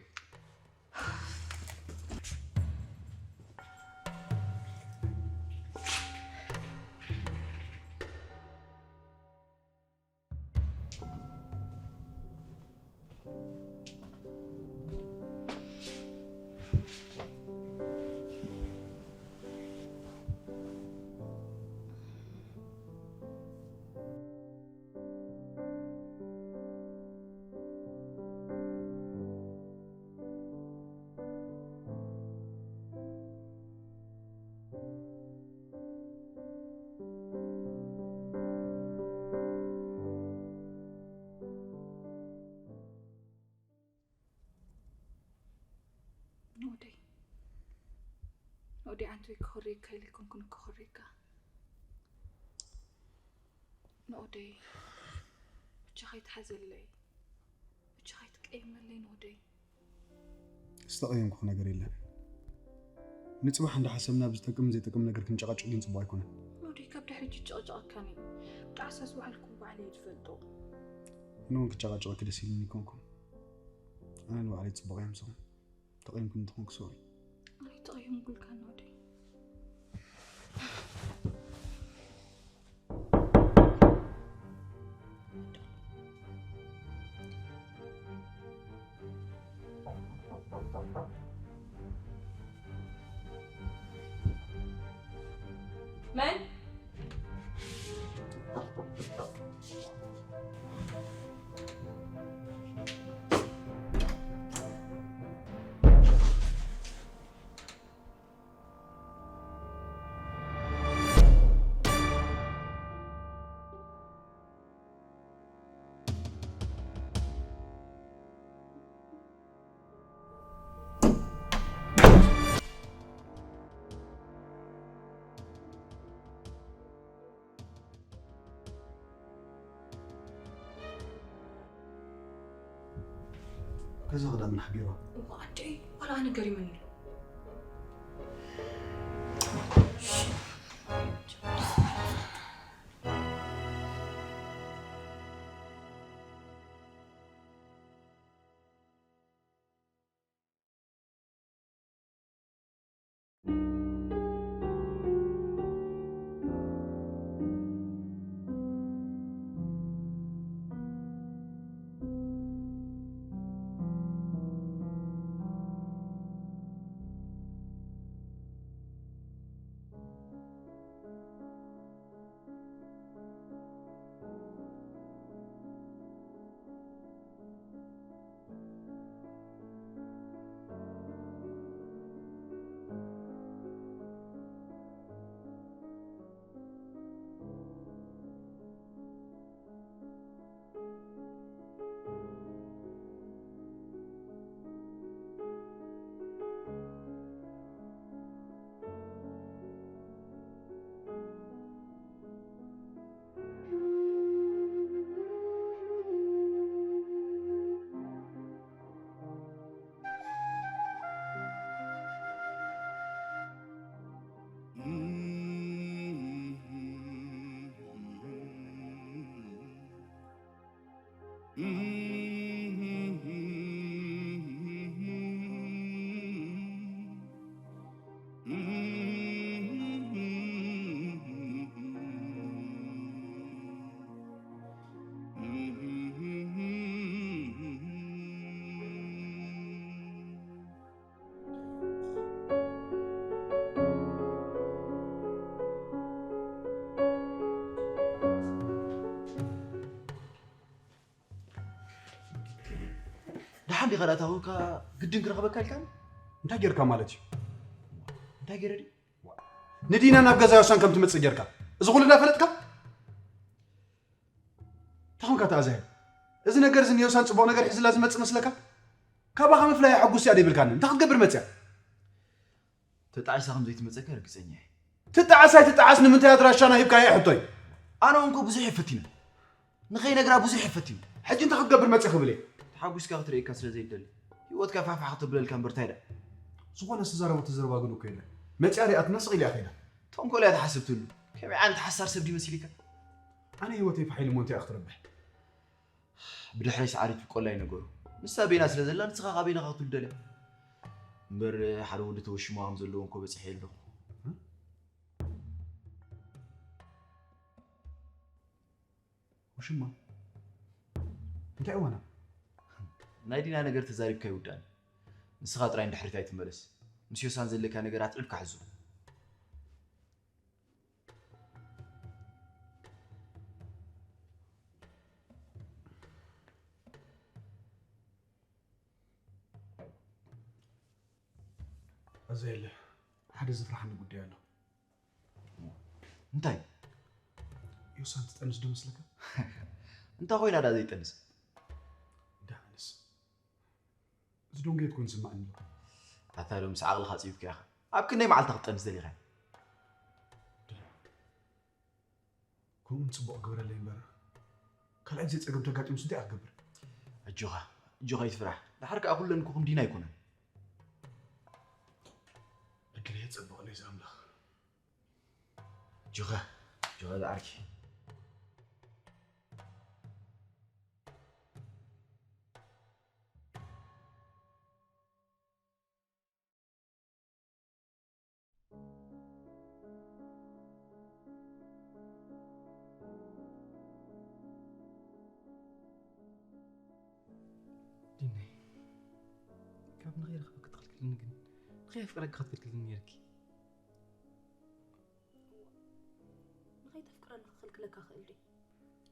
ወዲ ኣንቶይ ክኾርየካ ኢለ ኣይኮንኩን ክኾርየካ። ንኦደይ ብቻኻ ይትሓዘለይ፣ ብቻኻ ይትቀየመለይ ንኦደይ። ዝተቐየምኩኺ ነገር የለን። ንጽባሕ እንዳሓሰብና ብዝጠቅም ዘይጠቅም ነገር ክንጨቃጨቅ ግን ጽቡቅ ኣይኮነን። ንኦደይ ካብ ድሕሪ ሕጂ ጨቅጨቀካኒ ጣዕሳ ዝወዓልኩ ባዕለይ ዝፈልጦ። ኣነ እውን ክጨቃጨቀኪ ደስ ኢሉኒ ይኮንኩም። ኣነ ንባዕለይ ጽቡቅ እየ ምሳኹም። ተቐይምኩም እንተኾንኩ ሶሪ። ኣይተቐየምኩልካን ወደይ። መን? ከዛ ክዳን ምን ሓቢሮ? እሞ ኣደይ ዋላ ኣነ ገሪመኒ ኣሎ። ደሓን ዲኻ ደኣ ታውካ ግድን ክረኽበካ ኢልካኒ? እንታይ ጌርካ ማለት እዩ? እንታይ ገይረ ድዩ? ንዲና ናብ ገዛ ዮሳን ከም ትመጽእ ጌርካ፣ እዚ ኩሉ እናፈለጥካ? እንታይ ኾንካ ተኣዛየ? እዚ ነገር እዚ ንዮሳን ጽቡቕ ነገር ሒዝላ ዝመጽእ መስለካ? ካባኻ ምፍላይ ኣሐጉስ እያ ደይብልካኒ። እንታይ ክትገብር መጽያ? ተጣዒሳ ከም ዘይትመጸካ ርግጸኛ እየ። ትጣዓስ ኣይትጣዓስ ንምንታይ ኣድራሻና ሂብካያ ሕቶይ? ኣነ እውን እኮ ብዙሕ እየ ፈቲነ። ንኸይነግራ ብዙሕ እየ ፈቲነ። ሕጂ እንታይ ክትገብር መጽእ ክብል እየ? ተሓጒስካ ክትርእየካ ስለ ዘይደሊ። ህይወትካ ፋሕፋሕ ከተብለልካ እምበር እንታይ ደኣ? ዝኾነ ዝተዛረበቶ ዘረባ ግን እኮ የለን። መጽያ ሪኣትና ስቕ ኢላ እያ ከይዳ። ተንኮል እያ ትሓስብ ትህሉ። ከመይ ዓይነት ሓሳር ሰብ ድዩ መሲልካ? ኣነ ህይወተይ ፋሕ ኢሉ እሞ እንታይ እያ ክትረብሕ? ብድሕረይ ሰዓሪት ብቆላይ ነገሩ። ንሳ በይና ስለ ዘላ ንስኻ ካበይና ክትብሉ ደልያ? እምበር ሓደ ወዲ ተወሽማ ከም ዘለዎ እንኮ በጺሐ ኣለኹ። ውሽማ? እንታይ እዋና? ናይ ዲና ነገር ተዛሪብካ ይውዳን። ንስኻ ጥራይ ንድሕሪት ኣይትመለስ። ምስ ዮሳን ዘለካ ነገር ኣትዒብካ ሕዙ። ኣዛየለ፣ ሓደ ዘፍርሓኒ ጉዳይ ኣሎ። እንታይ? ዮሳን ትጠንስ ዶ መስለካ? እንታይ ኮይና ደኣ ዘይጠንስ? ደሓንስ። ዝደንገየት ኮይኑ ዝስምዓኒ ኣሎ። ኣታ ዶ ምስ ዓቕልኻ ጽቢብካ ኢኻ? ኣብ ክንደይ መዓልቲ ክትጠንስ ደሊኻ? ከምኡ ጽቡቕ ግበረለይ እምበር፣ ካልኣይ ግዜ ጸገም ተጋጢሙስ እንታይ ክገብር? ኣጆኻ፣ ኣጆኻ ኣይትፍራሕ። ደሓር ከኣ ኩለን ክኹም ዲና ኣይኮነን። ዕድለይ የጸብቐለይ ዝኣምላኽ። ኣጆኻ፣ ኣጆኻ ዝዓርከይ። ዲነይ፣ ካብ ንኸይረኽበኪ ትኽልክልኒ ግን ንኸየፍቅረኪ ክትክልክልኒ ነይርኪ። ንኸይተፍቅረኒ ክኽልክለካ ክእል ድዩ?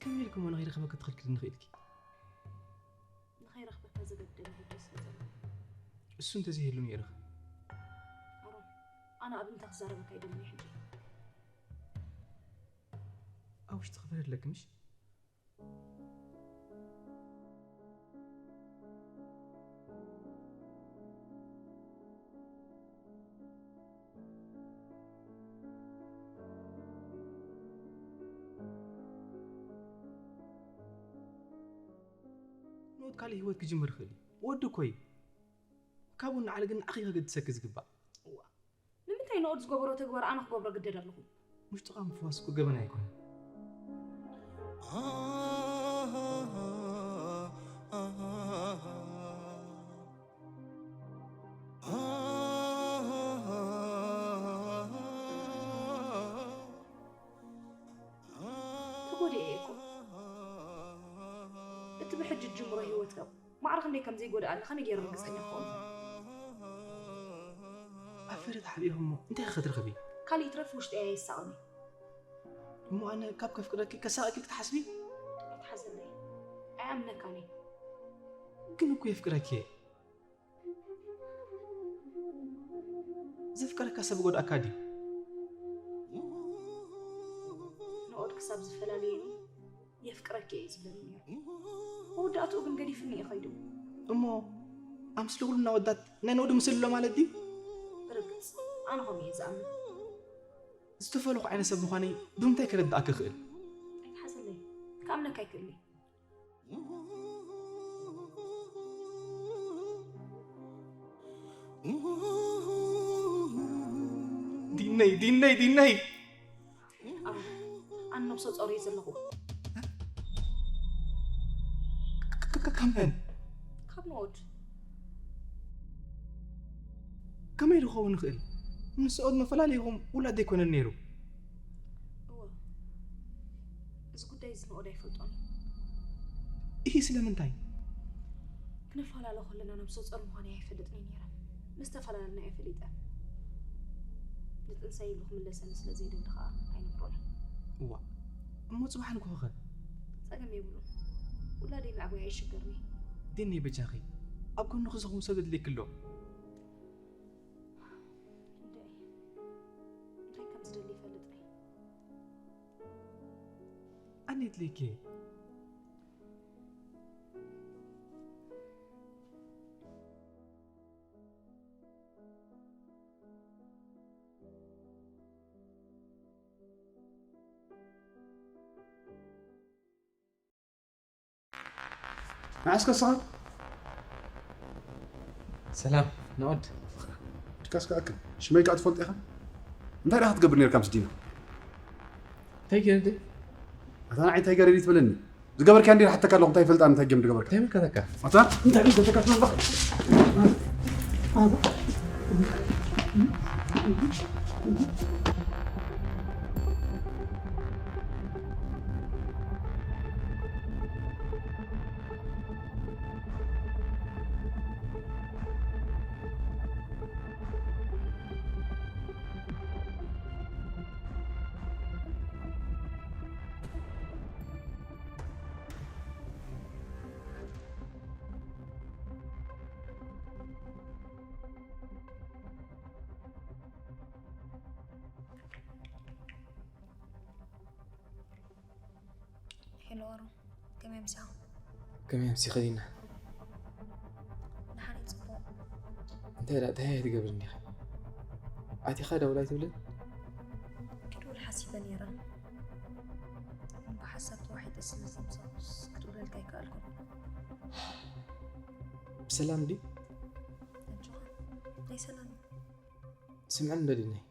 ከመይ ኢልኪ እሞ ንኸይረኽበኪ ክትኽልክልኒ ኽኢልኪ? ንኸይረኽበካ ዘገድደኒ ጉዳይ ስለ ዘሎ። እሱ እንተዘይህሉ ነይሩ ኸ? ኣሮን፣ ኣነ ኣብ እንታይ ክዛረበካ ኣይደልን እየ ሕጂ። ኣብ ውሽጢ ክበረለኪ ምሽ? ንኡድ ካልእ ህይወት ክጅምር ይኽእል እዩ። ወዲ እኮ እዩ። ካብኡ ንዓሊ ግን ንዓኺ ከገድሰኪ ዝግባእ። እዋ፣ ንምንታይ ንኡድ ዝገበሮ ተግባር ኣነ ክገብሮ ግደድ ኣለኹ? ውሽጥኻ ምፍዋስ እኮ ገበን ኣይኮነን። ተጎዲኤ እየ እኮ። እቲ ብሕጂ እትጅምሮ ህይወትካ ማዕረ ክንደይ ከም ዘይጎድኣኒ ከመይ ገይረ ርግጸኛ ክኸውን እኽእል? ኣብ ፍረ ተሓቢእኺ እሞ እንታይ ኢኺ ክትረኽቢ? ካልእ ይትረፍ ውሽጠይ ኣየሳቕን እዩ። እሞ ኣነ ካብ ከፍቅረኪ ከሳቕኪ ክትሓስቢ? ኣይትሓዘለይ። ኣይኣምነካን እየ። ግን እኮ የፍቅረኪ እየ። ዘፍቀረካ ሰብ ጎድኣካ ድዩ? ንኦድ ክሳብ ዝፈላልየኒ የፍቅረኪ እየ ዝብለኒ ነይሩ። መወዳእትኡ ግን ገዲፍኒ እዩ ከይዱ። እሞ ኣምስሊ ኩሉ እናወዳት ናይ ንኦድ ምስል ኣሎ ማለት ድዩ? ብርግጽ ኣነ ከምኡ እየ ዝኣምን። ዝተፈለኹ ዓይነት ሰብ ምዃነይ ብምንታይ ከረድኣኪ እኽእል? ኣይትሓዘለይ፣ ክኣምነካ ኣይክእልን እየ። ዲነይ፣ ዲነይ፣ ዲነይ! ኣሮን፣ ኣነ ነብሰ ጾር እየ ዘለኹ። ክ-፣ ክ-፣ ካብ መን? ካብ ንኦድ። ከመይ ክኸውን ይኽእል? ምስ ንኦድ መፈላለይኹም ውላድ ኣይኮነን ነይሩ። እወ፣ እዚ ጉዳይ እዚ ንኦድ ኣይፈልጦን እዩ። እሂ፣ ስለምንታይ? ክንፈላለ ከለና ነብሰ ጾር ምዃነይ ኣይፈልጥን እየ ነይረ። ምስ ተፈላለና እየ ፈሊጠ። ንጥንሰይ ኢሉ ክምለሰኒ ስለ ዘይደሊ ኸኣ ኣይነግሮን እየ። እዋእ፣ እሞ ጽባሕ ንግሆ ኸ? ጸገም የብሉን። ውላደይ መዕበያ ይሽገርኒ። ዲነይ በጃኺ፣ ኣብ ጎንኺ ዝኸውን ሰብ የድልየኪ ኣሎ። እንድዒ፣ እንታይ ከም ዝደሊ ይፈልጥ እየ። ኣነ የድልየኪ እየ። ንዓስከ ስኻ? ሰላም፣ ንኦድ። ድቃስ ክኣክል። ሽመይ ከኣ ትፈልጦ ኢኻ? እንታይ ደኣ ክትገብር ነርካ ምስ ዲና? እንታይ ገይረ ድየ? ኣታ ንዓይ እንታይ ገይረ ድየ ትብለኒ? ዝገበርካዮ እንድየ ዝሓተካ ኣለኹ፣ እንታይ ይፈልጥ ኣነ እንታይ ጌም ዝገበርካ? እንታይ ይምልከተካ? ኣታ እንታይ ይምልከተካ ትብል ኣለኻ? ሄሎ ኣሮን፣ ከመይ ኣምሲኻ? ከመይ ኣምሲኺ ዲና? ደሓን እየ፣ ጽቡቕ። እንታይ ደኣ፣ እንታይ ትገብሪ እንዲኻ? ኣቲኻ ደውል ኣይትብልን? ክድውል ሓሲበ ነይረ። ብሓሳብ ተዋሒጠ ስለዚ ምሳኹስ ክድውለልካ ኣይከኣልኩን። ብሰላም ድዩ? ኣጆኻ። ናይ ሰላም እዩ። ስምዕን ደሊናይ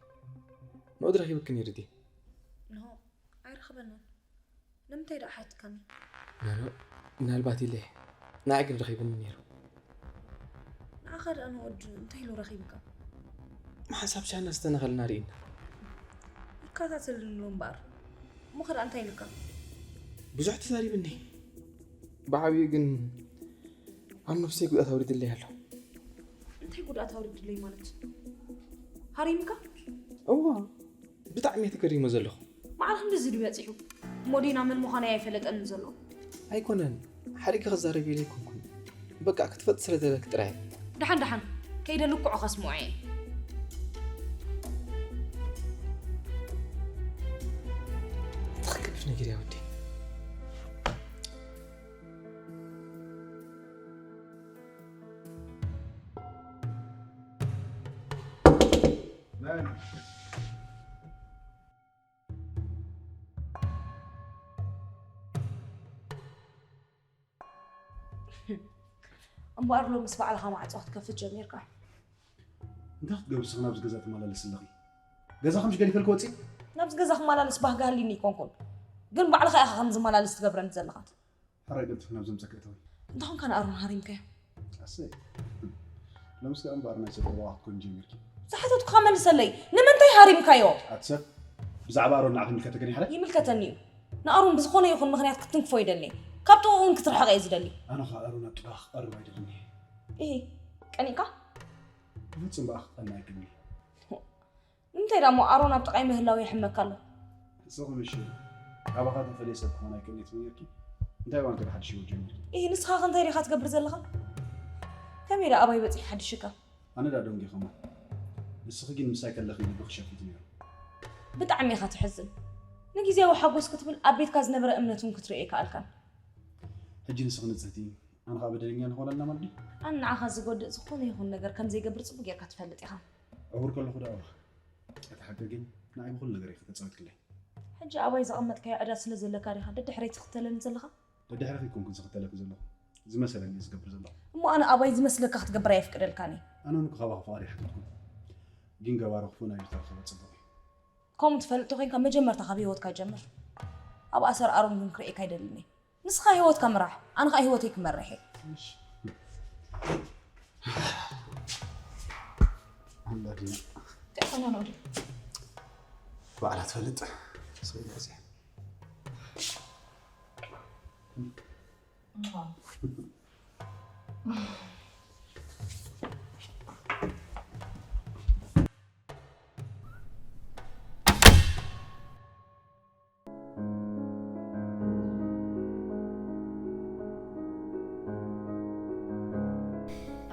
ንኦድ ረኺብክ ነይሩ ድዩ? ንሆ ኣይረኸበንን። ንምንታይ ደኣ ሓትካኒ? ናኖ ምናልባት ኢለ ንዓይ ግን ረኺብኒ ነይሩ። ንዓኻ ደኣ ንኦድ እንታይ ኢሉ ረኺብካ? ምሓሳብ ቻይና ዝተነኸልና ርኢና። ይከታተልንሉ እምበኣር። እሞ ኸ ደኣ እንታይ ኢልካ? ብዙሕ ተዛሪብኒ። ብዓብዩ ግን ኣብ ነፍሰይ ጉድኣት ኣውሪድለይ ኣሎ። እንታይ ጉድኣት ኣውሪድለይ ማለት? ሃሪምካ? እዋ ብጣዕሚ እየ ተገሪመ ዘለኹ። ማዕረ ክንድዚ ድዩ በፂሑ? እሞ ዲና መን ምዃነይ ኣይፈለጠንን ዘሎ? ኣይኮነን ሓሪገ ክዛረብ ኢለ ኣይኮንኩን። በቃ ክትፈልጥ ስለ ዘለክ ጥራይ። ደሓን ደሓን ከይደ ልክዑ ከስምዖ እየ። ትኽክልፍ ነገር እያ ወዲ። እምበኣር ሎምስ ባዕልኻ ማዕፆ ክትከፍት ጀሚርካ። እንታይ ክትገብሪ ስኺ ናብዚ ገዛ ትመላለስ ኣለኺ? ገዛ ከምሽ ገዲፈልኪ ወፂ? ናብዚ ገዛ ክመላለስ ባህጊ ሃልዩኒ ኣይኮንኩን፣ ግን ባዕልኻ ኢኻ ከም ዝመላለስ ትገብረኒ ዘለኻ። ሕራይ ቀልጥፊ ናብ ዘምፀኪ እተዊ። እንተኾንካ ንኣሮን ሃሪምካዮ? ኣሰይ ሎምስ ከኣ እምበኣር ናይ ሰብ ጠበቓ ክትኮኒ ጀሚርኪ። ዝሓተትኩኻ መልሰለይ። ንምንታይ ሃሪምካዮ? ኣቲ ሰብ ብዛዕባ ኣሮን ንዓኺ ይምልከተክን ይሓለ? ይምልከተኒ እዩ። ንኣሮን ብዝኾነ ይኹን ምኽንያት ክትንክፎ ይደሊ። ካብ ጥቕኡ እውን ክትርሕቕ እየ ዝደሊ። ኣነ ኸኣ ኣሮን ኣብ ጥቓ ክቐርብ ኣይደልን እየ። እሂ ቀኒእካ? ብፍጹም ብኣኺ ክቐንእ ኣይክእልን እየ። ንምንታይ ደኣ እሞ ኣሮን ኣብ ጥቓይ ምህላው የሕመካ ኣሎ? ንስኺ ምሽ ካባኻ ተፈልየ ሰብ ክኾን ኣይክእልን እየ ትብል ነርኪ። እንታይ እዋን ከ ሓድሽ ህይወት ጀሚርኪ? እሂ ንስኻ ከ እንታይ ዲኻ ትገብር ዘለኻ? ከመይ ደኣ ኣባይ በፂሑ ሓድሽካ? ኣነ ደኣ ደንጊኸሞ። ንስኺ ግን ምሳይ ከለኺ ልብኺ ሸፊቱ ነይሩ። ብጣዕሚ ኢኻ ትሕዝን። ንግዜያዊ ሓጎስ ክትብል ኣብ ቤትካ ዝነበረ እምነት እውን ክትርኢ ኣይከኣልካን። ሕጂ ንስኺ ንጽህቲ፣ ኣነ ኸኣ በደለኛ ንኾን ኣለና ማለት ድዩ? ኣነ ንዓኻ ዝጎድእ ዝኾነ ይኹን ነገር ከም ዘይገብር ጽቡቕ ጌርካ ትፈልጥ ኢኻ። ዕዉር ከለኹ ደኣ እባ። እቲ ሓቂ ግን ንዓይ ብኹሉ ነገር ኢኺ ተጻዊትክለይ። ሕጂ ኣባይ ዘቐመጥካዮ ዕዳ ስለ ዘለካ ዲኻ ደድሕረይ ትኽተለኒ ዘለኻ? ደድሕረኺ ኣይኮንኩን ዝኽተለኪ ዘለኹ። ዝመሰለኒ እየ ዝገብር ዘለኹ። እሞ ኣነ ኣባይ ዝመስለካ ክትገብር ኣየፍቅደልካን እየ። ኣነ እውን እኮ ካባኺ ፍቓድ ኣይሓተትኩን። ግን ገባሪ ክፉእ ናይ ዝተረኸበ ጽቡቕ እዩ። ከምኡ ትፈልጥ ኮይንካ መጀመርታ ካብ ህይወትካ ጀምር። ኣብ ኣሰር ኣሮን ግን ክርእየካ ኣይደልን እየ። ንስኻ ህይወትካ ምራሕ፣ ኣነ ኸኣ ህይወተይ ክመርሕ እየ። እሺ። ኣላ ዲና። እንታይ ኾይና ነው? ባዕላ ትፈልጥ። ስቕ ኢለ እዚኣ።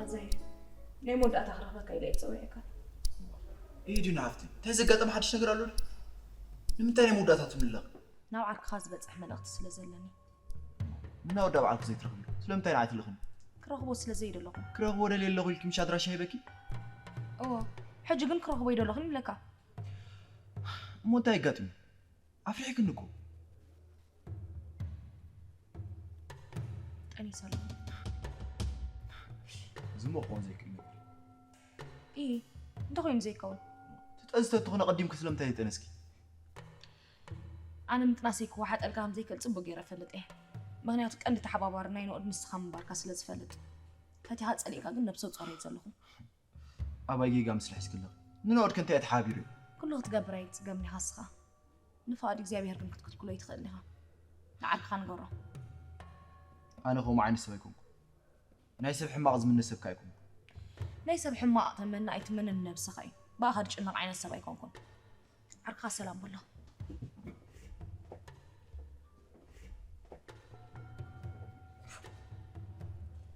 ኣዛይ፣ ናይ መወዳእታ ክረኽበካ ኢለ እየ ዝጸውዐካ። ኢድና ሃፍቲ፣ እንታይ ዘጋጠመ ሓድሽ ነገር ኣሎ ድዩ? ንምንታይ ናይ መወዳእታ ትምለቕ? ናብ ዓርክኻ ዝበጽሕ መልእኽቲ ስለ ዘለኒ። እና ወዳ በዓልኪ ዘይትረኽብሉ ስለምንታይ ንዓይ ትልኽኒ? ክረኽቦ ስለ ዘይደለኹ። ክረኽቦ ደልየ ኣለኹ ኢልኪ ምሽ ኣድራሻ ሂበኪ? እዎ፣ ሕጂ ግን ክረኽቦ ኣይደለኹን ይብለካ። እሞ እንታይ ኣጋጢሙ? ኣፍሪሕክኒ እኮ። ጠኒሰ ኣለኹ። እዚ እሞ ክኸውን ዘይክእል ነገር እዩ። ኢ እንታይ ኮይኑ ዘይከውን? ትጠንሲ ተትኾነ ቀዲምኪ ስለምንታይ ዘይጠነስኪ? ኣነ ምጥናሰይ ክወሓጠልካ ከም ዘይክእል ጽቡቕ ገይረ እፈልጥ እየ። ምኽንያቱ ቀንዲ ተሓባባሪ ናይ ንኦድ ንስኻ ምንባርካ ስለ ዝፈልጥ። ፈቲኻ ጸሊእካ ግን ነብሰ ጾር እየ ዘለኹ። ኣባይ ጌጋ ምስራሕ እስክለኺ ንንኦድ ከ እንታይ እዩ ተሓባቢሩ? ኩሉ ክትገብር ኣይትጽገምን ኢኻ እስኻ። ንፍቓድ እግዚኣብሔር ግን ክትክልክሎ ኣይትኽእልን ኢኻ። ንዓርክኻ ንገሮ። ኣነ ከምኡ ዓይነት ሰብ ኣይኮንኩ። ናይ ሰብ ሕማቕ ዝምነ ሰብ ከ ኣይኮንኩ። ናይ ሰብ ሕማቕ ተመነ ኣይትመነ ንነብስኻ እዩ። ብኣኻ ዝጭነቕ ዓይነት ሰብ ኣይኮንኩን። ዓርክኻ ሰላም በሎ።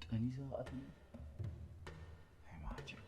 ጠኒሳ ኣትኒ። ሃይማኖት እዩ።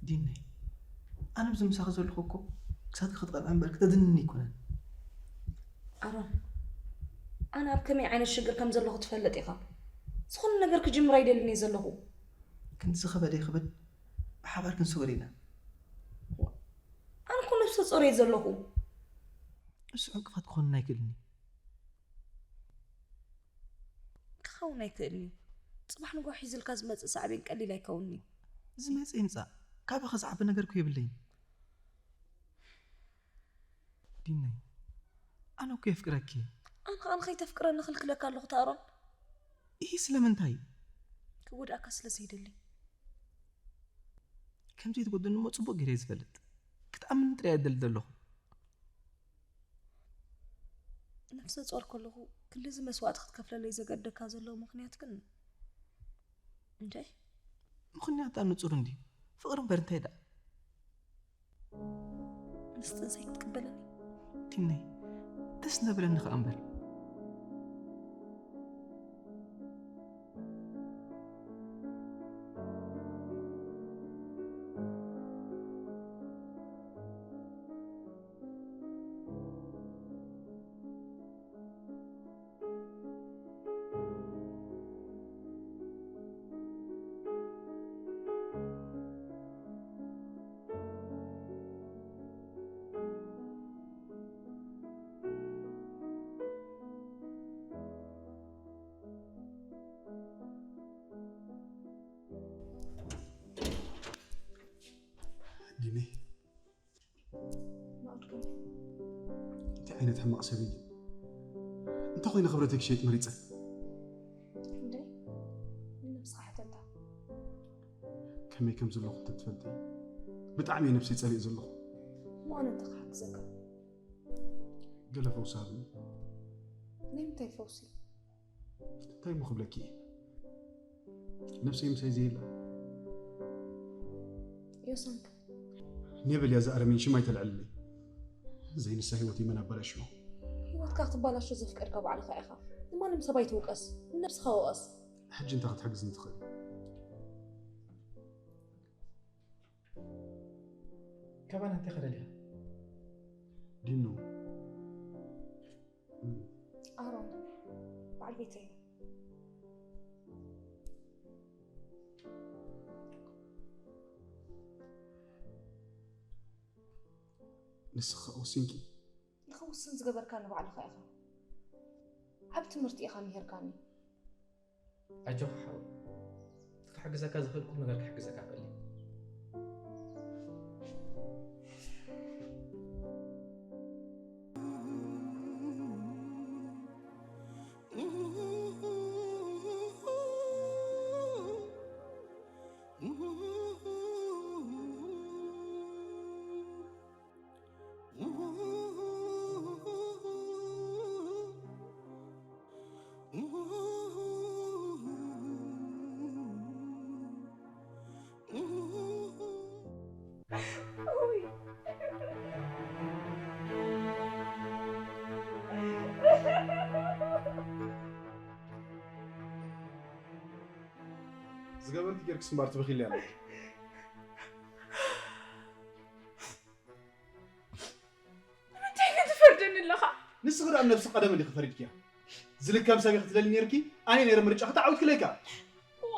ዲነይ፣ ኣነ ኣብዚ ምሳኺ ዘለኹ እኮ ክሳትኪ ክትቐንዐ እምበር ክተድንኒ ኣይኮነን። ኣሮን፣ ኣነ ኣብ ከመይ ዓይነት ሽግር ከም ዘለኹ ትፈልጥ ኢኻ። ዝኾነ ነገር ክጅምር ኣይደልን እየ ዘለኹ። ክንዲ ዝኸበደ ይኽበድ፣ ብሓባር ክንስወር ኢና። ኣነ እኮ ነብሰ ጾር እየ ዘለኹ። እሱ ዕንቅፋት ክኾንና ኣይክእልን እዩ። ክኸውን ኣይክእልን እዩ። ጽባሕ ንግሆ ሒዝልካ ዝመጽእ ሳዕቤን ቀሊል ኣይከውንን እዩ። ዝመጽእ ይምጻእ፣ ካባኺ ዝዓቢ ነገር እኮ የብለይን። ዲነይ፣ ኣነ እኮ የፍቅረኪ። ኣነ ኸኣ ንኸይተፍቅረኒ ክልክለካ ኣለኹ ኣሮን። ይህ ስለምንታይ? ክጎድኣካ ስለ ዘይደሊ። ከም ዘይትጎድእኒ እሞ ጽቡቕ ገይረ እየ ዝፈልጥ። ክትኣምንኒ ጥራይ እየ ዝደሊ ዘለኹ። ነፍሰ ጾር ከለኹ ክንድዚ መስዋእቲ ክትከፍለለይ ዘገደካ ዘሎ ምኽንያት ግን እንታይ? ምኽንያታ ንጹር እንድዩ። ፍቕሪ እምበር እንታይ ደኣ? ምስ ጥንሰይ ክትቅበለኒ? ዲነይ፣ ደስ ነበለኒ ኸኣ እምበር። ዲነይ፣ ናኦድ ከመይ? እንታይ ዓይነት ሕማቕ ሰብ እዩ? እንታይ ኮይነ ክብረተይ ክሸይጥ መሪጸ? እንዴ? ንነብስኻ ሕተታ። ከመይ ከም ዘለኹ እንተትፈልጢ። ብጣዕሚ እየ ነብሰይ ጸሊእ ዘለኹ። እሞ ኣነ እንታይ ክሓግዘካ? ገለ ፈውሲ ሃብኒ። ናይ ምንታይ ፈውሲ? እንታይ እሞ ክብለኪ እየ? ነብሰይ ምሳይ ዘየላ። ዮሳንክ። ኔበል እያ ዝኣረመኝ ሽም ኣይተልዕልለይ። ዘይንሳ ህይወት ይመን ኣባላሽዎ። ህይወትካ ክትባላሾ ዘፍቀድካ ባዕልኻ ኢኻ። ንማንም ሰብ ኣይትውቀስ። ንነብስኻ ውቐስ። ሕጂ እንታይ ክትሕግዝኒ ትኽእል? ካባና እንታይ ከደልያ? ዲኑ። ኣሮን፣ በዓል ቤተይ። ንስኻ ወሲንኪ? ንኽውስን ዝገበርካኒ ባዕልኻ ኢኻ። ዓቢ ትምህርቲ ኢኻ ምሂርካኒ። ኣጆኻ ሓወይ። ክሕግዘካ ዝኽእል ኩሉ ነገር ክሕግዘካ እኽእል እየ። ዝገበርኪ ጌርክስ እምበር ትበኺሊ ኣለኺ። ንምንታይ ግን ትፈርደኒ ኣለኻ? ንስኺ ደኣ ንነብስኺ ቀደም እንዲኺ ፈሪድክያ። ዝልከም ሰብ ኢኺ ትደሊ ኔርኪ፣ ኣነ ነይረ ምርጫኺ ተዓዊትክለይ ከኣ። እዋ፣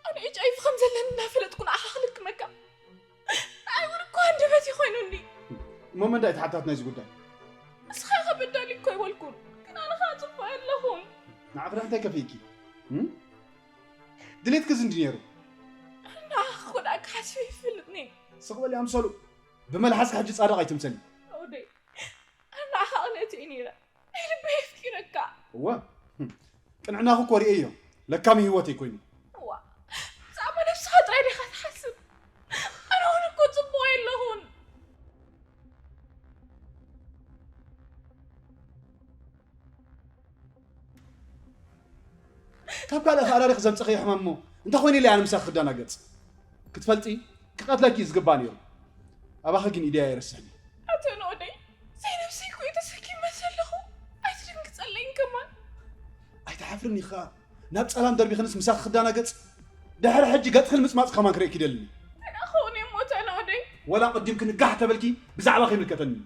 ኣነ ኤች ኣይ ቪ ከም ዘለኒ እናፈለጥኩ ንዓኻ ክልክመካ። ንዓይ እውን እኮ ሃንደበት እዩ ኮይኑኒ። እሞ መን ደኣ እዩ ተሓታቲ ናይዚ ጉዳይ? ንስኻ ኢኻ በዳሊ እኮ ኣይበልኩን፣ ግን ኣነ ኸኣ ጽቡቕ ኣለኹን። ንዓኺ ደኣ እንታይ ከፊእኪ? እም? ድሌትኪ እዚ እንዲ ነይሩ። ንዓኻ ክጎድኣካ ሓሲበ ኣይፈልጥን እየ። ስቕ በሊ ኣምሰሉ። ብመልሓስኪ ሕጂ ጻድቕ ኣይትምሰሊ። ኣውደይ፣ ኣነ ንዓኻ ቅንእቲ እየ ነይረ። ናይ ልበይ ኣፍቂረካ። እወ፣ ቅንዕናኺ እኮ ርእየዮ። ለካሚ ህይወተይ ኮይኑ። እዋ፣ ብዛዕባ ነብስኻ ጥራይ ዲኻ ትሓስብ? ኣነ እውን እኮ ጽቡቕ የለኹን። ካብ ካልእ ከኣራሪኺ ዘምጽእኽዮ ሕማም እሞ እንታይ ኮይኑ ኢለ ኣነ ምሳኺ ክደናገጽ? ክትፈልጢ፣ ክቐትለኪ እዩ ዝግባእ ነይሩ። ኣባኺ ግን ኢደይ ኣይረስሕን እዩ። ኣቶ ናኦደይ፣ ዘይነብሰይ እኮ እየ ተሰኪመ ዘለኹ። ኣይትድንግጸለይን ከማን። ኣይትሓፍርን ኢኻ። ናብ ጸላም ደርቢኽንስ ምሳኺ ክዳና ገጽ፣ ድሕሪ ሕጂ ገጽኽን ምጽማጽ ከማን ክርእየኪ ይደልን። ተጋኸውን እየ ሞታ ናኦደይ። ወላ ቅዲምክኒ ጋሕ ተበልኪ ብዛዕባ ከይምልከተኒ እዩ።